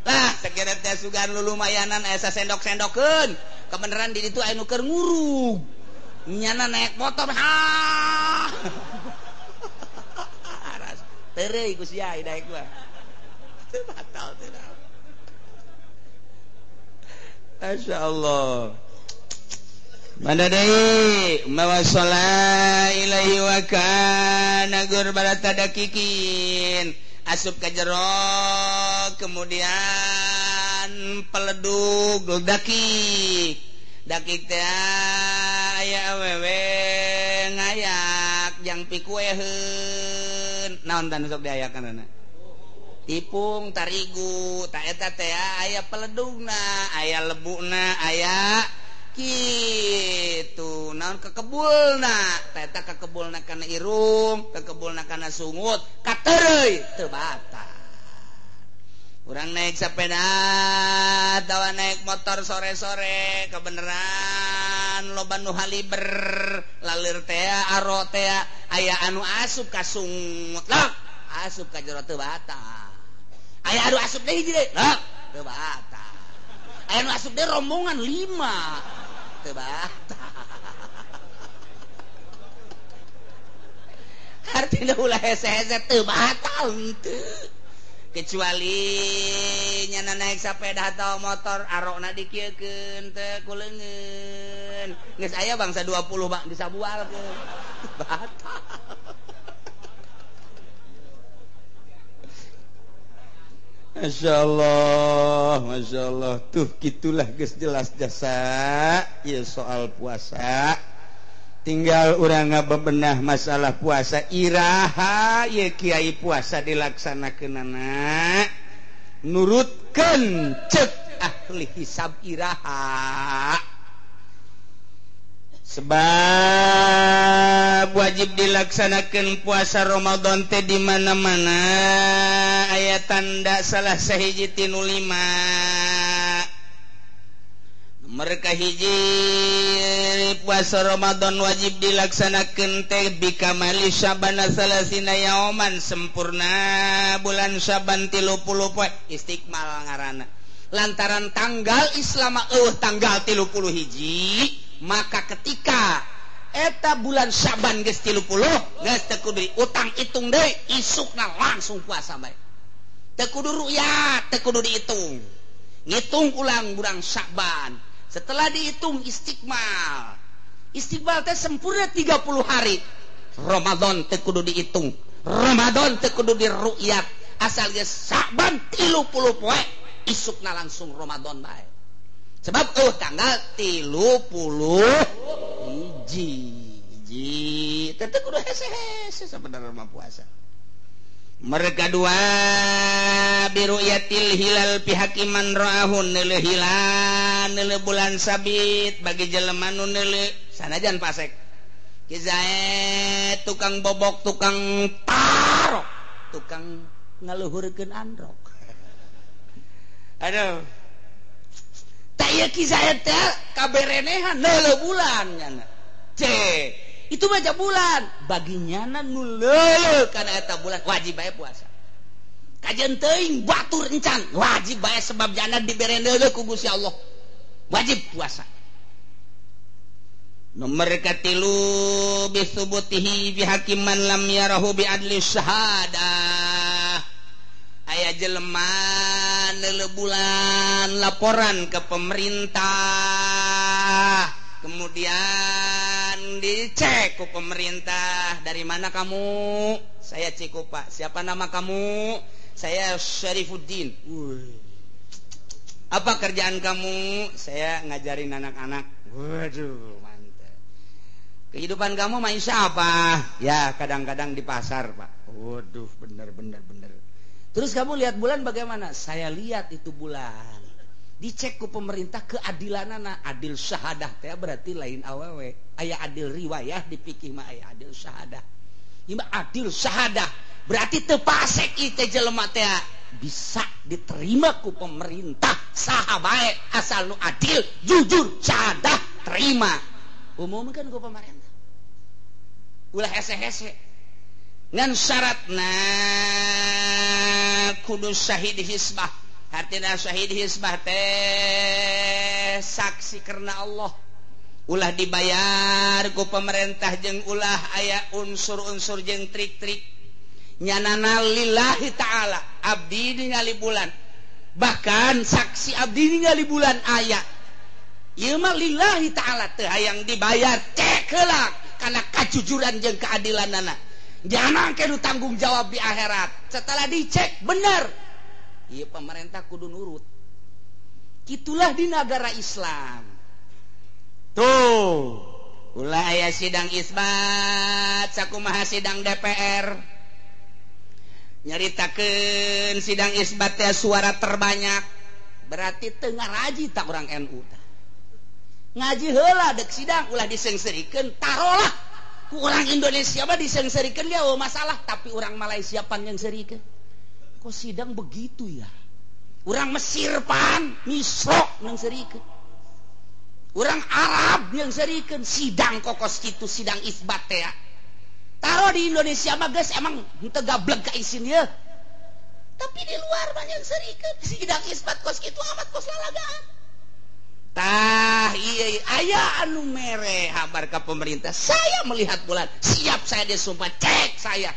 Lah sakira teh sugan lulumayanan aya sasendok-sendokeun. Kebeneran di ditu aya nu keur ngurug. Nyana naik motor ha. Tereuy ku sia daek mah. Teu batal teu naon. Masyaallah. Mana deui mawasala ilaihi wa kana gurbala tadakikin. Asup ka jero kemudian peledug dakik. Dakik teh aya awewe ngayak jang pikueheun. Naon tan sok diayakan anak tipung tarigu tak eta teh aya peledugna aya lebuna aya kitu naon kekebulna ta eta kekebulna kana irung kekebulna kana sungut katereuy teu batal. Urang naik sepeda atawa naik motor sore-sore kebeneran loba nu haliber lalir teh aro teh aya anu asup ka sungut lok asup ka jero teu batal. Aya anu asup deui hiji deui lok teu batal. Aya anu asup deui rombongan 5 teu batal. Artina ulah hese-hese teu batal henteu. Kecuali nyana naik sepeda atau motor arokna dikieukeun teu ku leungeun. Geus aya bangsa 20 bang disabualkeun. Batal. Masya Allah, Masya Allah. Tuh gitulah geus jelas jasa ieu soal puasa. Tinggal urang ngabebenah masalah puasa iraha ye kiai puasa dilaksanakeunana nurutkeun cek ahli hisab iraha. Sebab wajib dilaksanakan puasa Ramadan teh di mana-mana aya tanda salah sahiji tinu lima. Mereka hiji puasa Ramadan wajib dilaksanakan teh bikamali Syabana salasina yauman, sempurna bulan Syaban 30 poe, istiqmal ngaranna. Lantaran tanggal Islam eueuh tanggal 31, maka ketika eta bulan Syaban geus 30 geus teu kudu utang hitung deui, isukna langsung puasa bae. Teu kudu ru'yat, teu kudu dihitung. Ngitung ulang bulan Syaban. Setelah dihitung istiqmal. Istiqmal teh sempurna 30 hari. Ramadan teu kudu dihitung. Ramadan teu kudu diru'yat. Asal geus Syaban 30 poe, isukna langsung Ramadan bae. Sebab tanggal 31. Hiji. Teu kudu hese-hese sebenarnya mah puasa. Mereka dua biru'yatil hilal pihakiman ra'ahun, neuleuh hilal, neuleuh bulan sabit bagi jelema nu neuleuh sanajan pasek. Ki Zaid tukang bobok, tukang tarok, tukang ngaluhurkeun androk. Aduh. Tak ieu Ki Zaid teh kaberenehan neuleuh bulan nyana. Cek itu baca bulan baginya nu leuleuh kana eta bulan wajib bae puasa. Kajeun teuing batur encan wajib bae sebab jana dibere leuleuh ku Gusti Allah. Wajib puasa. Nomor katilu bisubutihi bihakiman lam yarahu bi adli syahadah. Aya jelema neuleuh bulan laporan ke pemerintah, kemudian dicek ku pemerintah, dari mana kamu? Saya Cikupa. Siapa nama kamu? Saya Syarifuddin. Apa kerjaan kamu? Saya ngajarin anak-anak. Waduh, mantap. Kehidupan kamu maisha apa? Ya, kadang-kadang di pasar, Pak. Waduh, bener. Terus kamu lihat bulan bagaimana? Saya lihat itu bulan. Dicek ku pemerintah keadilanana, adil syahadah teh berarti lain awewe. Aya adil riwayah di fikih mah aya adil syahadah. Ieu mah adil syahadah berarti teu pasek ieu teh jelema teh bisa diterima ku pemerintah saha bae asal nu adil, jujur, syahadah terima. Umumkan ku pemerintah. Ulah hese-hese. Ngan syaratna kudu syahid hisbah. Artinya syahid hisbah teh saksi karena Allah. Ulah dibayar ku pemerintah jeung ulah aya unsur-unsur jeung trik-trik. Nyanana lillahi ta'ala abdi ningali bulan. Bahkan saksi abdi ningali bulan aya. Ieu mah lillahi ta'ala teu hayang dibayar cek heula kana kajujuran jeung keadilanana. Jangan kudu tanggung jawab di akhirat. Setelah dicek bener, iya pemerintah kudu nurut. Itulah di negara Islam. Tuh, ulah aya sidang isbat, sakumaha sidang DPR. Nyaritakeun sidang isbat teh suara terbanyak. Berarti teu ngaraji tak orang NU tah. Ngaji heula deuk sidang ulah diseungseurikeun tarolah. Ku orang Indonesia mah diseungseurikeun ge masalah, tapi orang Malaysia pan nyeungseurikeun. Kok sidang begitu ya? Orang Mesir pan misrok nyeungseurikeun. Orang Arab nyeungseurikeun sidang kokos kitu sidang isbat teh. Taro di Indonesia mah geus emang henteu gableg ka isin ieu. Tapi di luar mah nyeungseurikeun sidang isbat kos kitu amat kos lalagaan. Tah iya aya anu mere habar ka pemerintah, saya melihat bulan, siap saya disumpah, cek saya.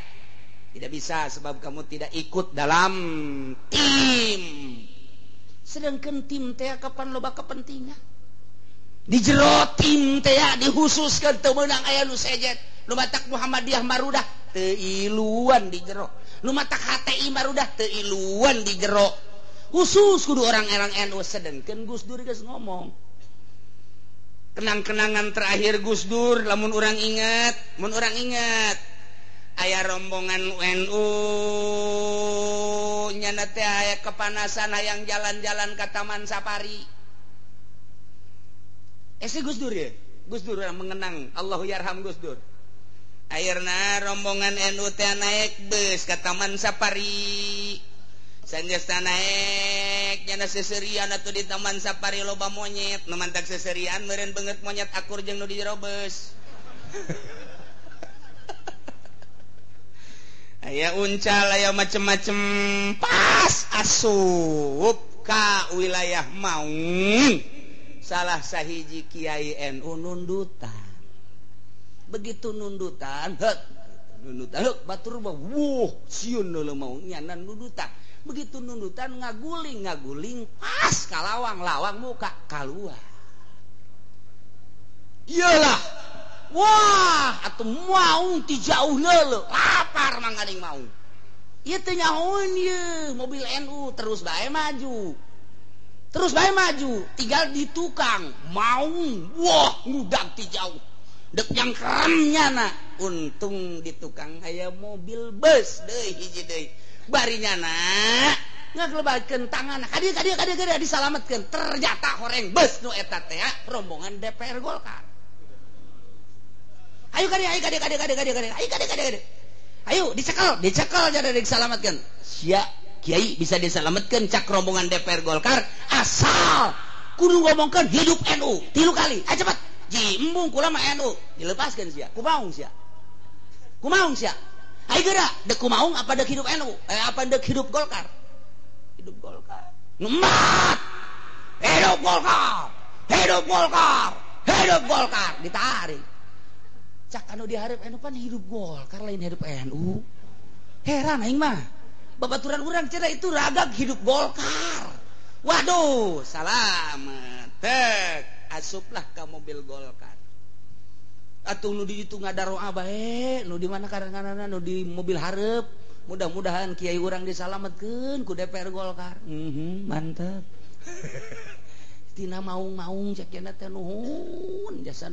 Tidak bisa sebab kamu tidak ikut dalam tim. Sedangkan tim teh kapan loba kepentingan. Di jero tim teh dihususkan teu meunang aya nu sejet. Nu matak Muhammadiyah marudah teu iluan di jero. Nu matak HTI marudah teu iluan di jero. Khusus kudu orang-orang NU. Sedangkan Gus Dur geus ngomong. Kenang-kenangan terakhir Gus Dur lamun urang ingat, mun urang ingat aya rombongan NU nyana teh aya kepanasan hayang jalan-jalan ka Taman Safari. Si Gus Dur ya? Gus Dur mengenang Allahu yarham Gus Dur. Akhirna rombongan NU teh naik bus ke Taman Safari. Sanjasta naik nyana seserian atuh di Taman Safari loba monyet. Nu mantak seserian meureun beungeut monyet akur jeung nu di jero bus. Aya uncal, aya macem-macem, pas asup ka wilayah Maung. Salah sahiji kiai NU nundutan. Begitu nundutan, heut, nundutan, heut, batur mah wuh, sieun deuleu maung nyana nundutan. Begitu nundutan ngaguling-ngaguling pas ka lawang-lawang muka kaluar. Iyalah. Wah, atuh maung ti jauh leuleuh, lapar mangkaning maung. Ieu teh nyahoeun ieu mobil NU terus bae maju. Terus bae maju, tinggal di tukang maung, wah ngudag ti jauh. Dek yang keremnya na, untung di tukang aya mobil bus deui hiji deui. Bari nyana ngagelebatkeun tangan, kadieu kadieu kadieu kadieu disalametkeun. Ternyata horeng bus nu eta teh rombongan DPR Golkar. Ayo kadieu, ayo kadieu kadieu kadieu kadieu kadieu, ayo kadieu kadieu kadieu. Ayo dicekel, dicekel jadi disalametkeun. Sia kiai bisa disalametkeun cak rombongan DPR Golkar asal kudu ngomongkeun hidup NU 3 kali. Ayo cepat. Ji embung kula mah NU dilepaskeun sia. Kumaung sia. Kumaung sia. Ayo geura, dek kumaung apa dek hidup NU? Apa dek hidup Golkar? Hidup Golkar. Ngemat. Hidup Golkar. Hidup Golkar. Hidup Golkar ditarik. Cak anu diharap NU pan hidup Golkar lain hidup NU. Heran aing mah. Babaturan urang cenah itu ragag hidup Golkar. Waduh, salamet. Tek. Asuplah ke mobil Golkar. Atuh nu di ditu ngadaroa bae, nu di mana karanganana nu di mobil hareup. Mudah-mudahan kiai urang disalametkeun ku DPR Golkar. Mantap. Tina maung-maung cek cenah teh nuhun jasa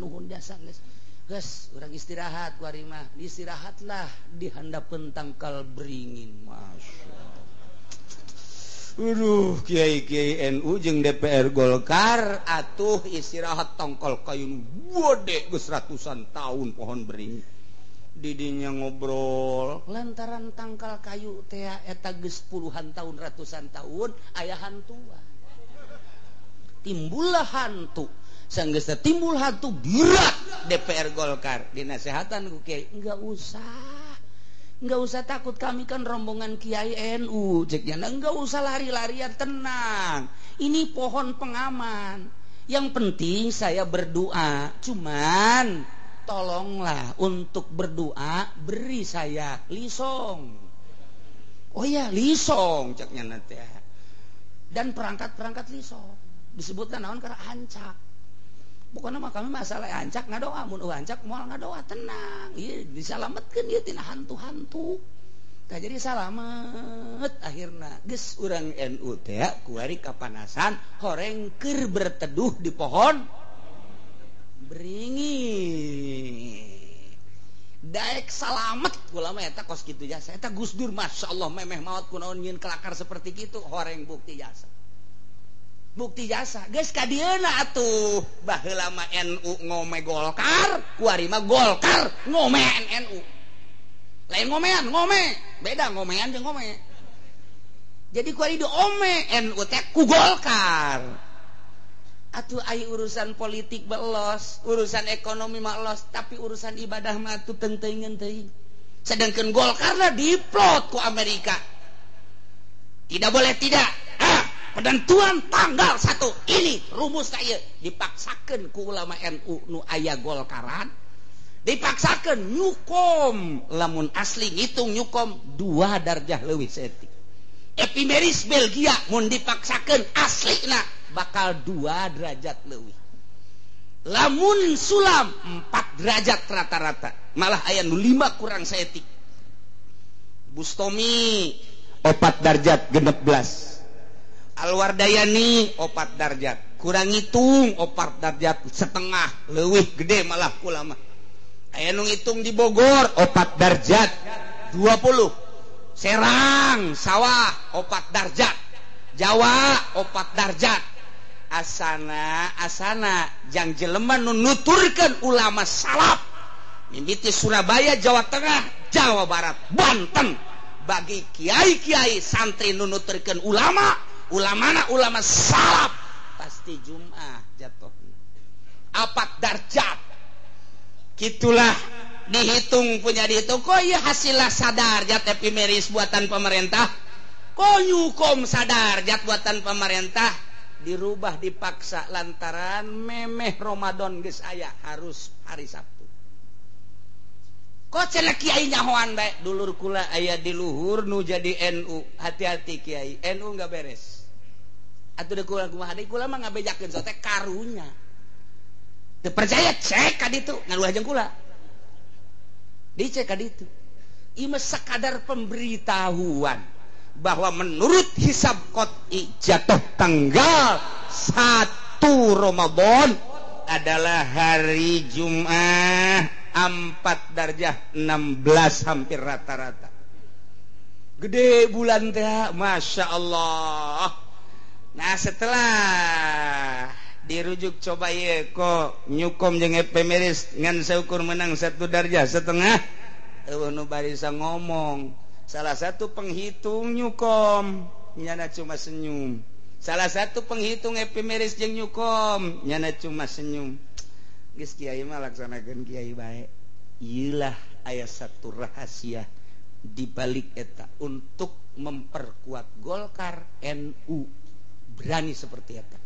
geus. Geus urang istirahat ku ari mah. Istirahatlah di handapeun tangkal beringin. Masyaallah. Aduh, kiai-kiai NU jeung DPR Golkar atuh istirahat tongkol kayu gede geus ratusan tahun pohon beringin. Didinya ngobrol lantaran tangkal kayu teh eta geus puluhan tahun ratusan tahun aya hantua. Timbullah hantu. Sanggeus timbul hantu berat DPR Golkar dinasehatan ku kiai, enggak usah. Enggak usah takut, kami kan rombongan kiai NU. Ceknya enggak usah lari-larian, tenang. Ini pohon pengaman. Yang penting saya berdoa. Cuman tolonglah untuk berdoa beri saya lisong. Oh ya, lisong ceknya nanti. Dan perangkat-perangkat lisong. Disebutkan naon karena ancak. Pokoknya mah kami masalah ancak ngadoa, mun ancak moal ngadoa, tenang. Ieu disalametkeun ieu tina hantu-hantu. Tah jadi salamet akhirna. Geus urang NU teh kuari kapanasan horeng keur berteduh di pohon beringin. Daek salamet ulama eta kos kitu jasa. Eta Gus Dur masyaallah memeh maot kunaon nyieun kelakar seperti kitu horeng bukti jasa. Bukti jasa geus ka dieuna atuh baheula mah NU ngome Golkar kuari mah Golkar ngome NU. Lain ngomean, ngome beda ngomean jeung ngome. Jadi kuari diome NU teh ku Golkar. Atuh ai urusan politik belos, urusan ekonomi mah los, tapi urusan ibadah mah atuh teuing teuing. Sedangkan Golkarna diplot ku Amerika. Tidak boleh tidak. Penentuan tanggal 1 ini rumus saya dipaksakan ku ulama NU nu aya Golkaran, dipaksakan nyukom lamun asli ngitung nyukom 2 darjah leuwih saeutik. Epimeris Belgia mun dipaksakan aslina bakal 2 derajat leuwih. Lamun sulam 4 derajat rata-rata, malah aya nu 5 kurang saeutik. Bustomi 4 derajat 16. Alwardayani 4 darjat, kurang ngitung 4 darjat setengah leuwih gede malah ulama. Aya nu ngitung di Bogor 4 darjat 20, Serang sawah 4 darjat, Jawa 4 darjat, Asana asana jang jelema nu nuturkeun ulama salaf mimiti Surabaya, Jawa Tengah, Jawa Barat, Banten, bagi kiai-kiai santri nu nuturkeun ulama, ulamana ulama salaf pasti Jum'ah jatuhna 4 darjat. Gitulah dihitung punya dihitung. Kok iya hasillah sadarjat epimeris buatan pemerintah, kok nyukom sadarjat buatan pemerintah dirubah dipaksa lantaran memeh Ramadan geus aya harus hari Sabtu. Kok cenah kiai nyahoan bae, dulur kula aya di luhur nu jadi NU, hati-hati kiai, NU enggak beres. Atuh deui kula kumaha deui, kula mah ngabejakeun sote karunya. Teu percaya cek ka ditu ngaluah jeung kula. Dicek ka ditu. Ieu mah sakadar pemberitahuan bahwa menurut hisab qot'i jatuh tanggal 1 Ramadan adalah hari Jumat 4 darjah 16 hampir rata-rata. Gede bulan teh, Masya Allah. Nah setelah dirujuk coba ye kok nyukom jeung epimeris ngan seukur menang 1 darjah setengah, eueuh nu barisa ngomong. Salah satu penghitung nyukom nyana cuma senyum. Salah satu penghitung epimeris jeung nyukom nyana cuma senyum. Geus kiai mah laksanakeun kiai bae. Ieulah aya satu rahasia di balik eta untuk memperkuat Golkar NU berani seperti eta.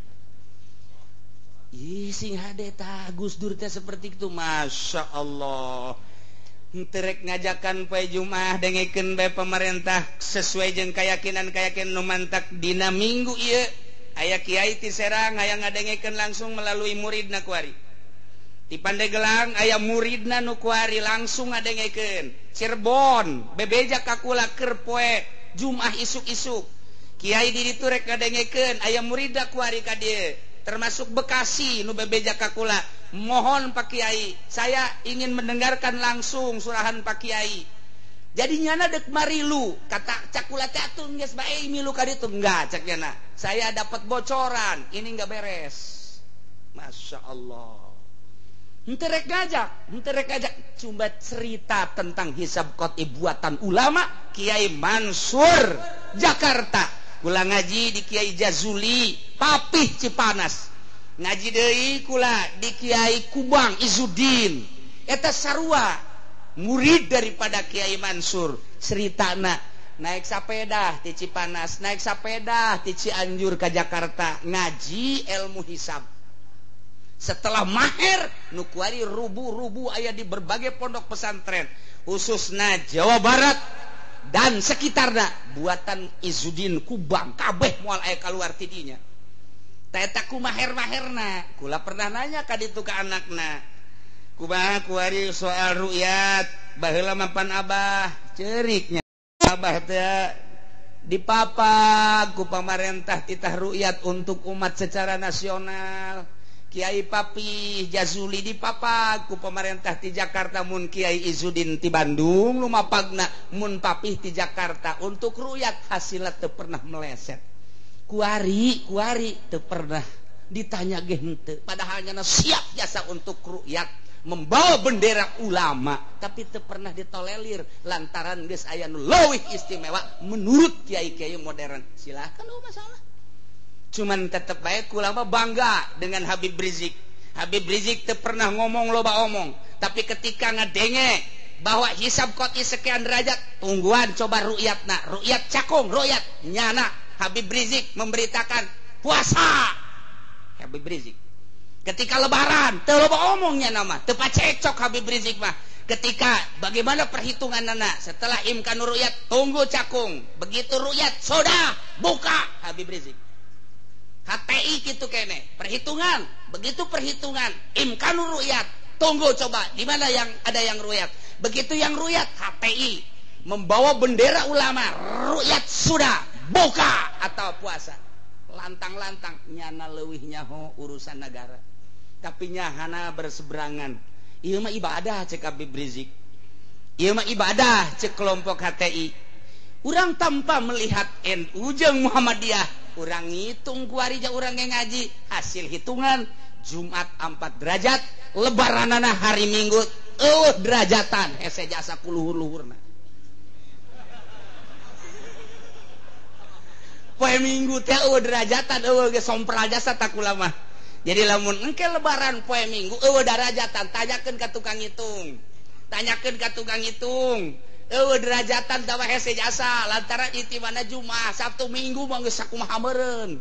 Ih sing hade tah Gus Dur teh seperti itu, Masya Allah. Terek ngajakan poe Jumat dengekeun bae pemerintah sesuai jeung keyakinan-keyakinan nu mantak dina minggu ieu aya kiai ti Serang aya ngadengekeun langsung melalui muridna kuari. Di Pandegelang aya muridna nu kuari langsung ngadengekeun. Cirebon bebeja ka kula keur poe Jumat isuk-isuk. Kiai di ditu rek ngadengekeun aya muridna kuari ka dieu. Termasuk Bekasi nu bebeja ka kula, mohon Pak Kiai, saya ingin mendengarkan langsung surahan Pak Kiai. Jadi nyana dek marilu, kata cak kula teh atuh geus bae milu ka ditu, enggak cak nyana. Saya dapat bocoran, ini enggak beres. Masya Allah. Henteu rek ngajak, henteu rek ngajak, cuma cerita tentang hisab qot'i buatan ulama Kiai Mansur Jakarta. Kula ngaji di Kiai Jazuli Papih Cipanas, ngaji deui kula di Kiai Kubang Izudin, eta sarua murid daripada Kiai Mansur. Ceritana naik sapeda ti Cipanas, naik sapeda ti Cianjur ke Jakarta ngaji ilmu hisab. Setelah mahir nu kuari rubu-rubu aya di berbagai pondok pesantren khususna Jawa Barat dan sekitarna buatan Izudin Kubang kabeh moal aya kaluar ti dinya. Ta eta ku maher-maherna. Kula pernah nanya ka ditu ka anakna, kumaha kuari soal ru'yat baheula mapan abah ceuriknya abah teh dipapag ku pamarentah titah ru'yat untuk umat secara nasional. Kiai Papih Jazuli dipapag ku pemerintah di Jakarta, mun Kiai Izudin ti Bandung lumapagna, mun Papih di Jakarta untuk ru'yat hasilna teu pernah meleset. Kuari kuari teu pernah ditanya ge henteu, padahal nyana siap jasa untuk ru'yat membawa bendera ulama, tapi teu pernah ditolerir lantaran geus aya nu leuwih istimewa menurut kiai-kiai modern. Silahkan, oh masalah. Cuman tetep baik kula mah bangga dengan Habib Rizik. Habib Rizik teu pernah ngomong loba omong, tapi ketika ngadenge bahwa hisab qot'i sekian derajat, tungguan coba ru'yatna, ru'yat cakung, ru'yat nyana. Habib Rizik memberitakan puasa. Habib Rizik ketika lebaran teu loba omongnya nama, teu pacekcok Habib Rizik mah. Ketika bagaimana perhitungan nana setelah imkan ru'yat, tunggu cakung, begitu ru'yat sudah buka Habib Rizik. HTI gitu kene perhitungan, begitu perhitungan imkanur ru'yat, tunggu coba di mana yang ada yang ru'yat, begitu yang ru'yat HTI membawa bendera ulama, ru'yat sudah buka atau puasa. Lantang-lantang nyana leuwih nyaho urusan negara, tapi nyahana berseberangan. Ieu mah ibadah cek Habib Rizik, ieu mah ibadah cek kelompok HTI. Urang tanpa melihat NU jeung Muhammadiyah Urang ngitung kuari ja urang ge ngaji hasil hitungan Jumat 4 derajat, lebaranana hari Minggu eueuh derajatan hese jasa ku luhur-luhurna. Poe Minggu teh eueuh derajatan eueuh ge sompral jasa tak kula mah. Jadi lamun engke lebaran poe Minggu eueuh derajatan tanyakeun ka tukang hitung. Tanyakeun ka tukang hitung. Eueuh derajatan tawa hese jasa lantaran itimana Jumat, Sabtu, Minggu mah geus sakumaha meureun.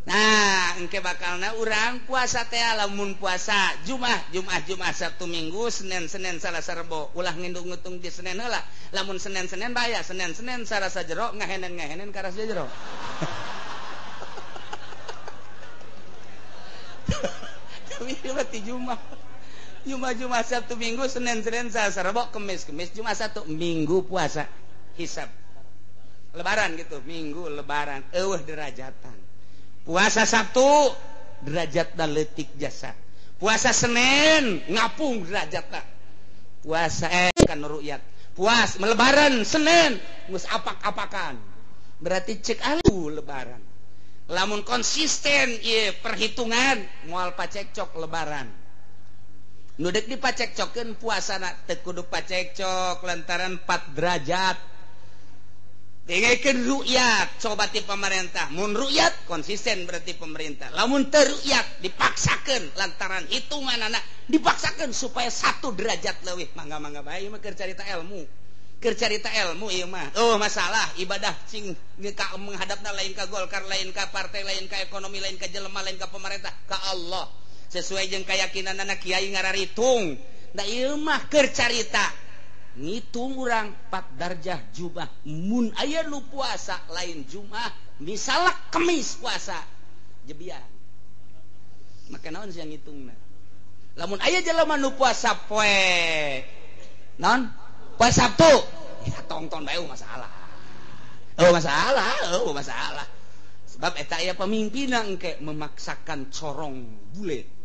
Nah, engke bakalna urang puasa teh lamun puasa Jumat, Jumat, Jumat, Sabtu, Minggu, Senin, Senin, Salasa, Rebo. Ulah ngindung-ngitung di Senin heula. Lamun Senin, Senin bahaya, Senin, Senin, Salasa jero, ngahenen-ngahenen ka rasa jero. Tapi berarti Jumat. Jumat, Jumat, Sabtu, Minggu, Senin, Senin, Selasa, Rebo, Kemis, Kemis, Jumat, Sabtu, Minggu puasa. Hisab. Lebaran gitu, Minggu lebaran eueuh derajatan. Puasa Sabtu derajatna leutik jasa. Puasa Senin ngapung derajatna. Puasa kan ru'yat. Puas melebaran Senin geus apak-apakan. Berarti cek alu lebaran. Lamun konsisten ieu perhitungan moal pacekcok lebaran. Nu deuk dipacekcokeun puasana teu kudu pacekcok lantaran 4 derajat. Dengekeun ru'yat coba ti pemerintah. Mun ru'yat konsisten berarti pemerintah. Lamun teu ru'yat dipaksakeun lantaran hitunganana dipaksakeun supaya 1 derajat leuwih. Mangga-mangga bae mah keur carita ilmu. Keur carita ilmu ieu mah. Oh masalah ibadah cing ka menghadapna lain ka Golkar, lain ka partai, lain ka ekonomi, lain ka jelema, lain ka pemerintah, ka Allah. Sesuai jeung keyakinanana kiai ngararitung. Da ieu mah keur carita ngitung urang 4 darjah Jumat. Mun aya nu puasa lain Jumat, misalnya Kemis puasa jebian. Maka naon sia ngitungna? Lamun aya jelema nu puasa poe naon? Poe Sabtu. Ya tongton bae masalah. Oh masalah, oh masalah. Sebab eta aya pemimpinna engke memaksakan corong bule.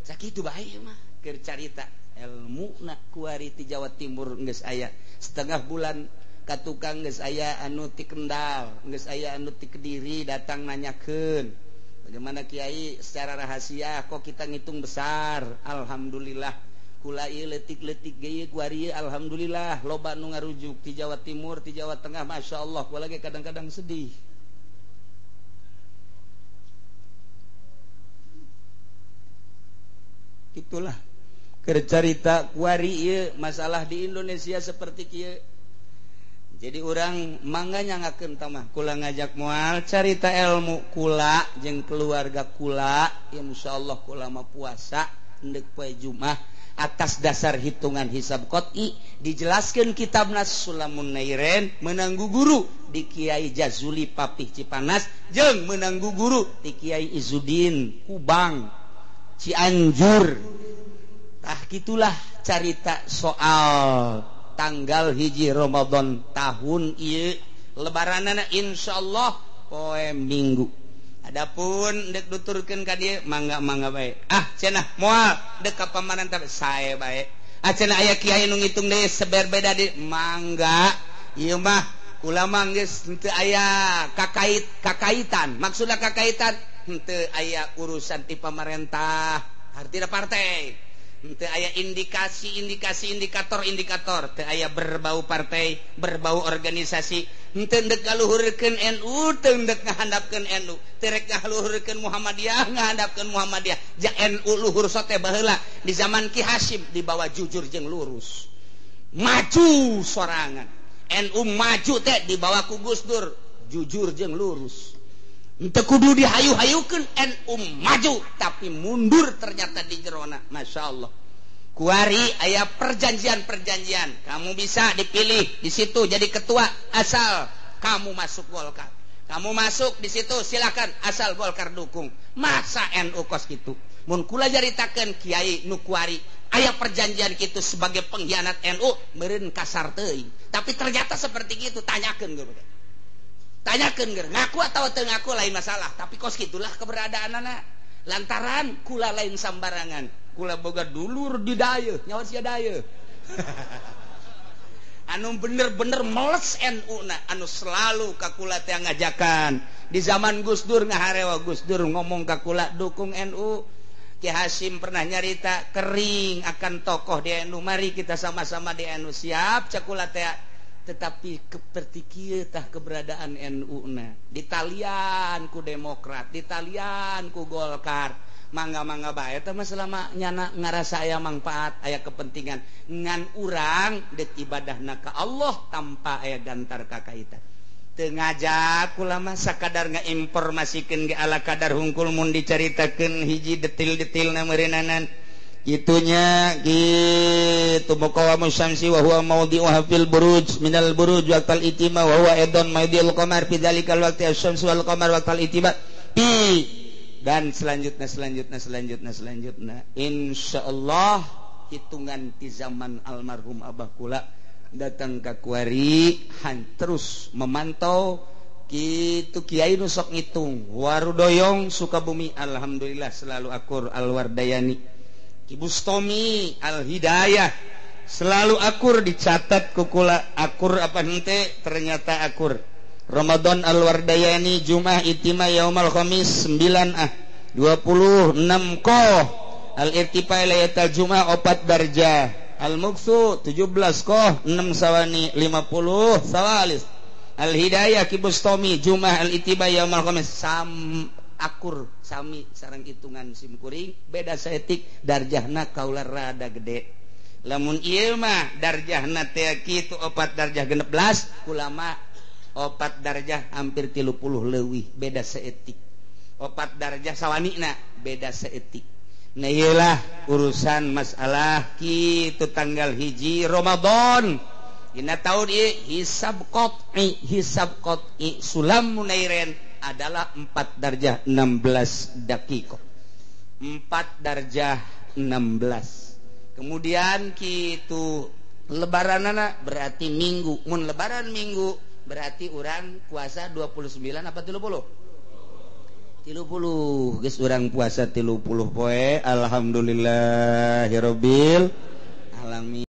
Sakitu bae mah keur carita ilmu na kuari ti Jawa Timur geus aya setengah bulan ka tukang geus aya anu ti Kendal, geus aya anu ti Kediri datang nanyakeun bagaimana kiai secara rahasia kok kita ngitung besar. Alhamdulillah kula ieu leutik-leutik ge ieu kuari alhamdulillah loba nu ngarujuk ti Jawa Timur, ti Jawa Tengah, masyaallah. Kula ge kadang-kadang sedih. Itulah kercarita kuari ieu masalah di Indonesia seperti kieu. Jadi urang mangga nyangakeun tamah kula ngajak moal carita ilmu kula jeung keluarga kula, insyaallah kula mah puasa endek poe Jumat atas dasar hitungan hisab qot'i dijelaskeun kitabna Sulamun Nairen menang guru di Kiai Jazuli Papih Cipanas jeung menang guru di Kiai Izudin Kubang Cianjur. Tah gitulah carita soal tanggal 1 Ramadan tahun ieu lebaranana insyaallah poe Minggu. Adapun dek duturkeun ka dieu mangga-mangga bae. Ah cenah moal dek ka pamarentah sae bae. Ah cenah aya kiai nu ngitung deui seberbeda di mangga. Ieu mah kula mah geus henteu aya kakait kakaitan. Maksudna kakaitan henteu aya urusan ti pamarentah, artina partai. Henteu aya indikasi-indikasi indikator-indikator, teu aya berbau partai, berbau organisasi, henteu ndek ngaluhurkeun NU, teu ndek ngahandapkeun NU, teu rek ngaluhurkeun Muhammadiyah, ngahandapkeun Muhammadiyah. Ja NU luhur sote baheula di zaman Ki Hasyim dibawa jujur jeung lurus. Maju sorangan. NU maju teh dibawa ku Gus Dur, jujur jeung lurus. Henteu kudu dihayu-hayukeun NU maju tapi mundur ternyata di jerona. Masya Allah. Kuari aya perjanjian-perjanjian. Kamu bisa dipilih di situ jadi ketua asal kamu masuk Golkar. Kamu masuk di situ silakan asal Golkar dukung. Masa NU kos kitu? Mun kula jaritakeun kiai nu kuari aya perjanjian kitu sebagai pengkhianat NU meureun kasar teuing. Tapi ternyata seperti itu, tanyakeun geus. Tanyakeun ger, ngaku atau teu ngaku lain masalah, tapi kos kitulah keberadaanana. Lantaran kula lain sambarangan, kula boga dulur di dayeuh, nyawa sia dayeuh. Anu bener-bener meles NU na anu selalu kakula teh ngajakan di zaman Gus Dur ngaharewa Gus Dur ngomong kakula dukung NU. Ki Hasyim pernah nyarita kering akan tokoh di NU, mari kita sama-sama di NU siap cakula teh. Tetapi seperti kieu tah keberadaan NU na ditalian ku Demokrat, ditalian ku Golkar, mangga-mangga bae teh mah selama nyana ngarasa aya manfaat, aya kepentingan ngan urang deuk ibadahna ka Allah tanpa aya gantar kakaitan. Teu ngajak kula mah sakadar ngainformasikeun ge ala kadar hungkul mun dicaritakeun hiji detil-detilna meureunana gitunya gitu. Muqawamu syamsi wa huwa mawdi'uha fil buruj minal buruj waqtal itima wa huwa aidan mawdi'ul qamar fi dzalikal waqti asy-syamsu wal qamar waqtal itima pi dan selanjutnya selanjutnya selanjutnya selanjutnya. Insyaallah hitungan di zaman almarhum abah kula datang ke kuari han terus memantau kitu kiai nu sok ngitung Warudoyong Sukabumi alhamdulillah selalu akur Alwardayani Ki Bustomi Al Hidayah selalu akur dicatat kukula akur apa hente ternyata akur. Ramadan Al-Wardayani Jum'ah Itima Yaumal Khamis 9 ah 26 koh Al-Irtifa Lailatul Jum'ah 4 darjah Al-Muksu 17 koh 6 sawani 50 sawalis Al-Hidayah Ki Bustomi Jum'ah Al-Itiba Yaumal Khamis sam akur sami sareng hitungan simkuring beda saetik darjahna kaula rada gede. Lamun ieu mah darjahna teh kitu 4 darjah 16 kulama 4 darjah hampir 30 leuwih beda saetik 4 darjah sawanina beda saetik. Nah ieulah urusan masalah kitu tanggal 1 Ramadan dina taun ieu hisab qat'i sulam munairen adalah 4 darjah 16 dakiko 4 darjah 16. Kemudian kitu lebaranana berarti minggu, mun lebaran minggu berarti urang puasa 29 apa 30? 30 geus urang puasa 30 poe alhamdulillahirabbil alamin.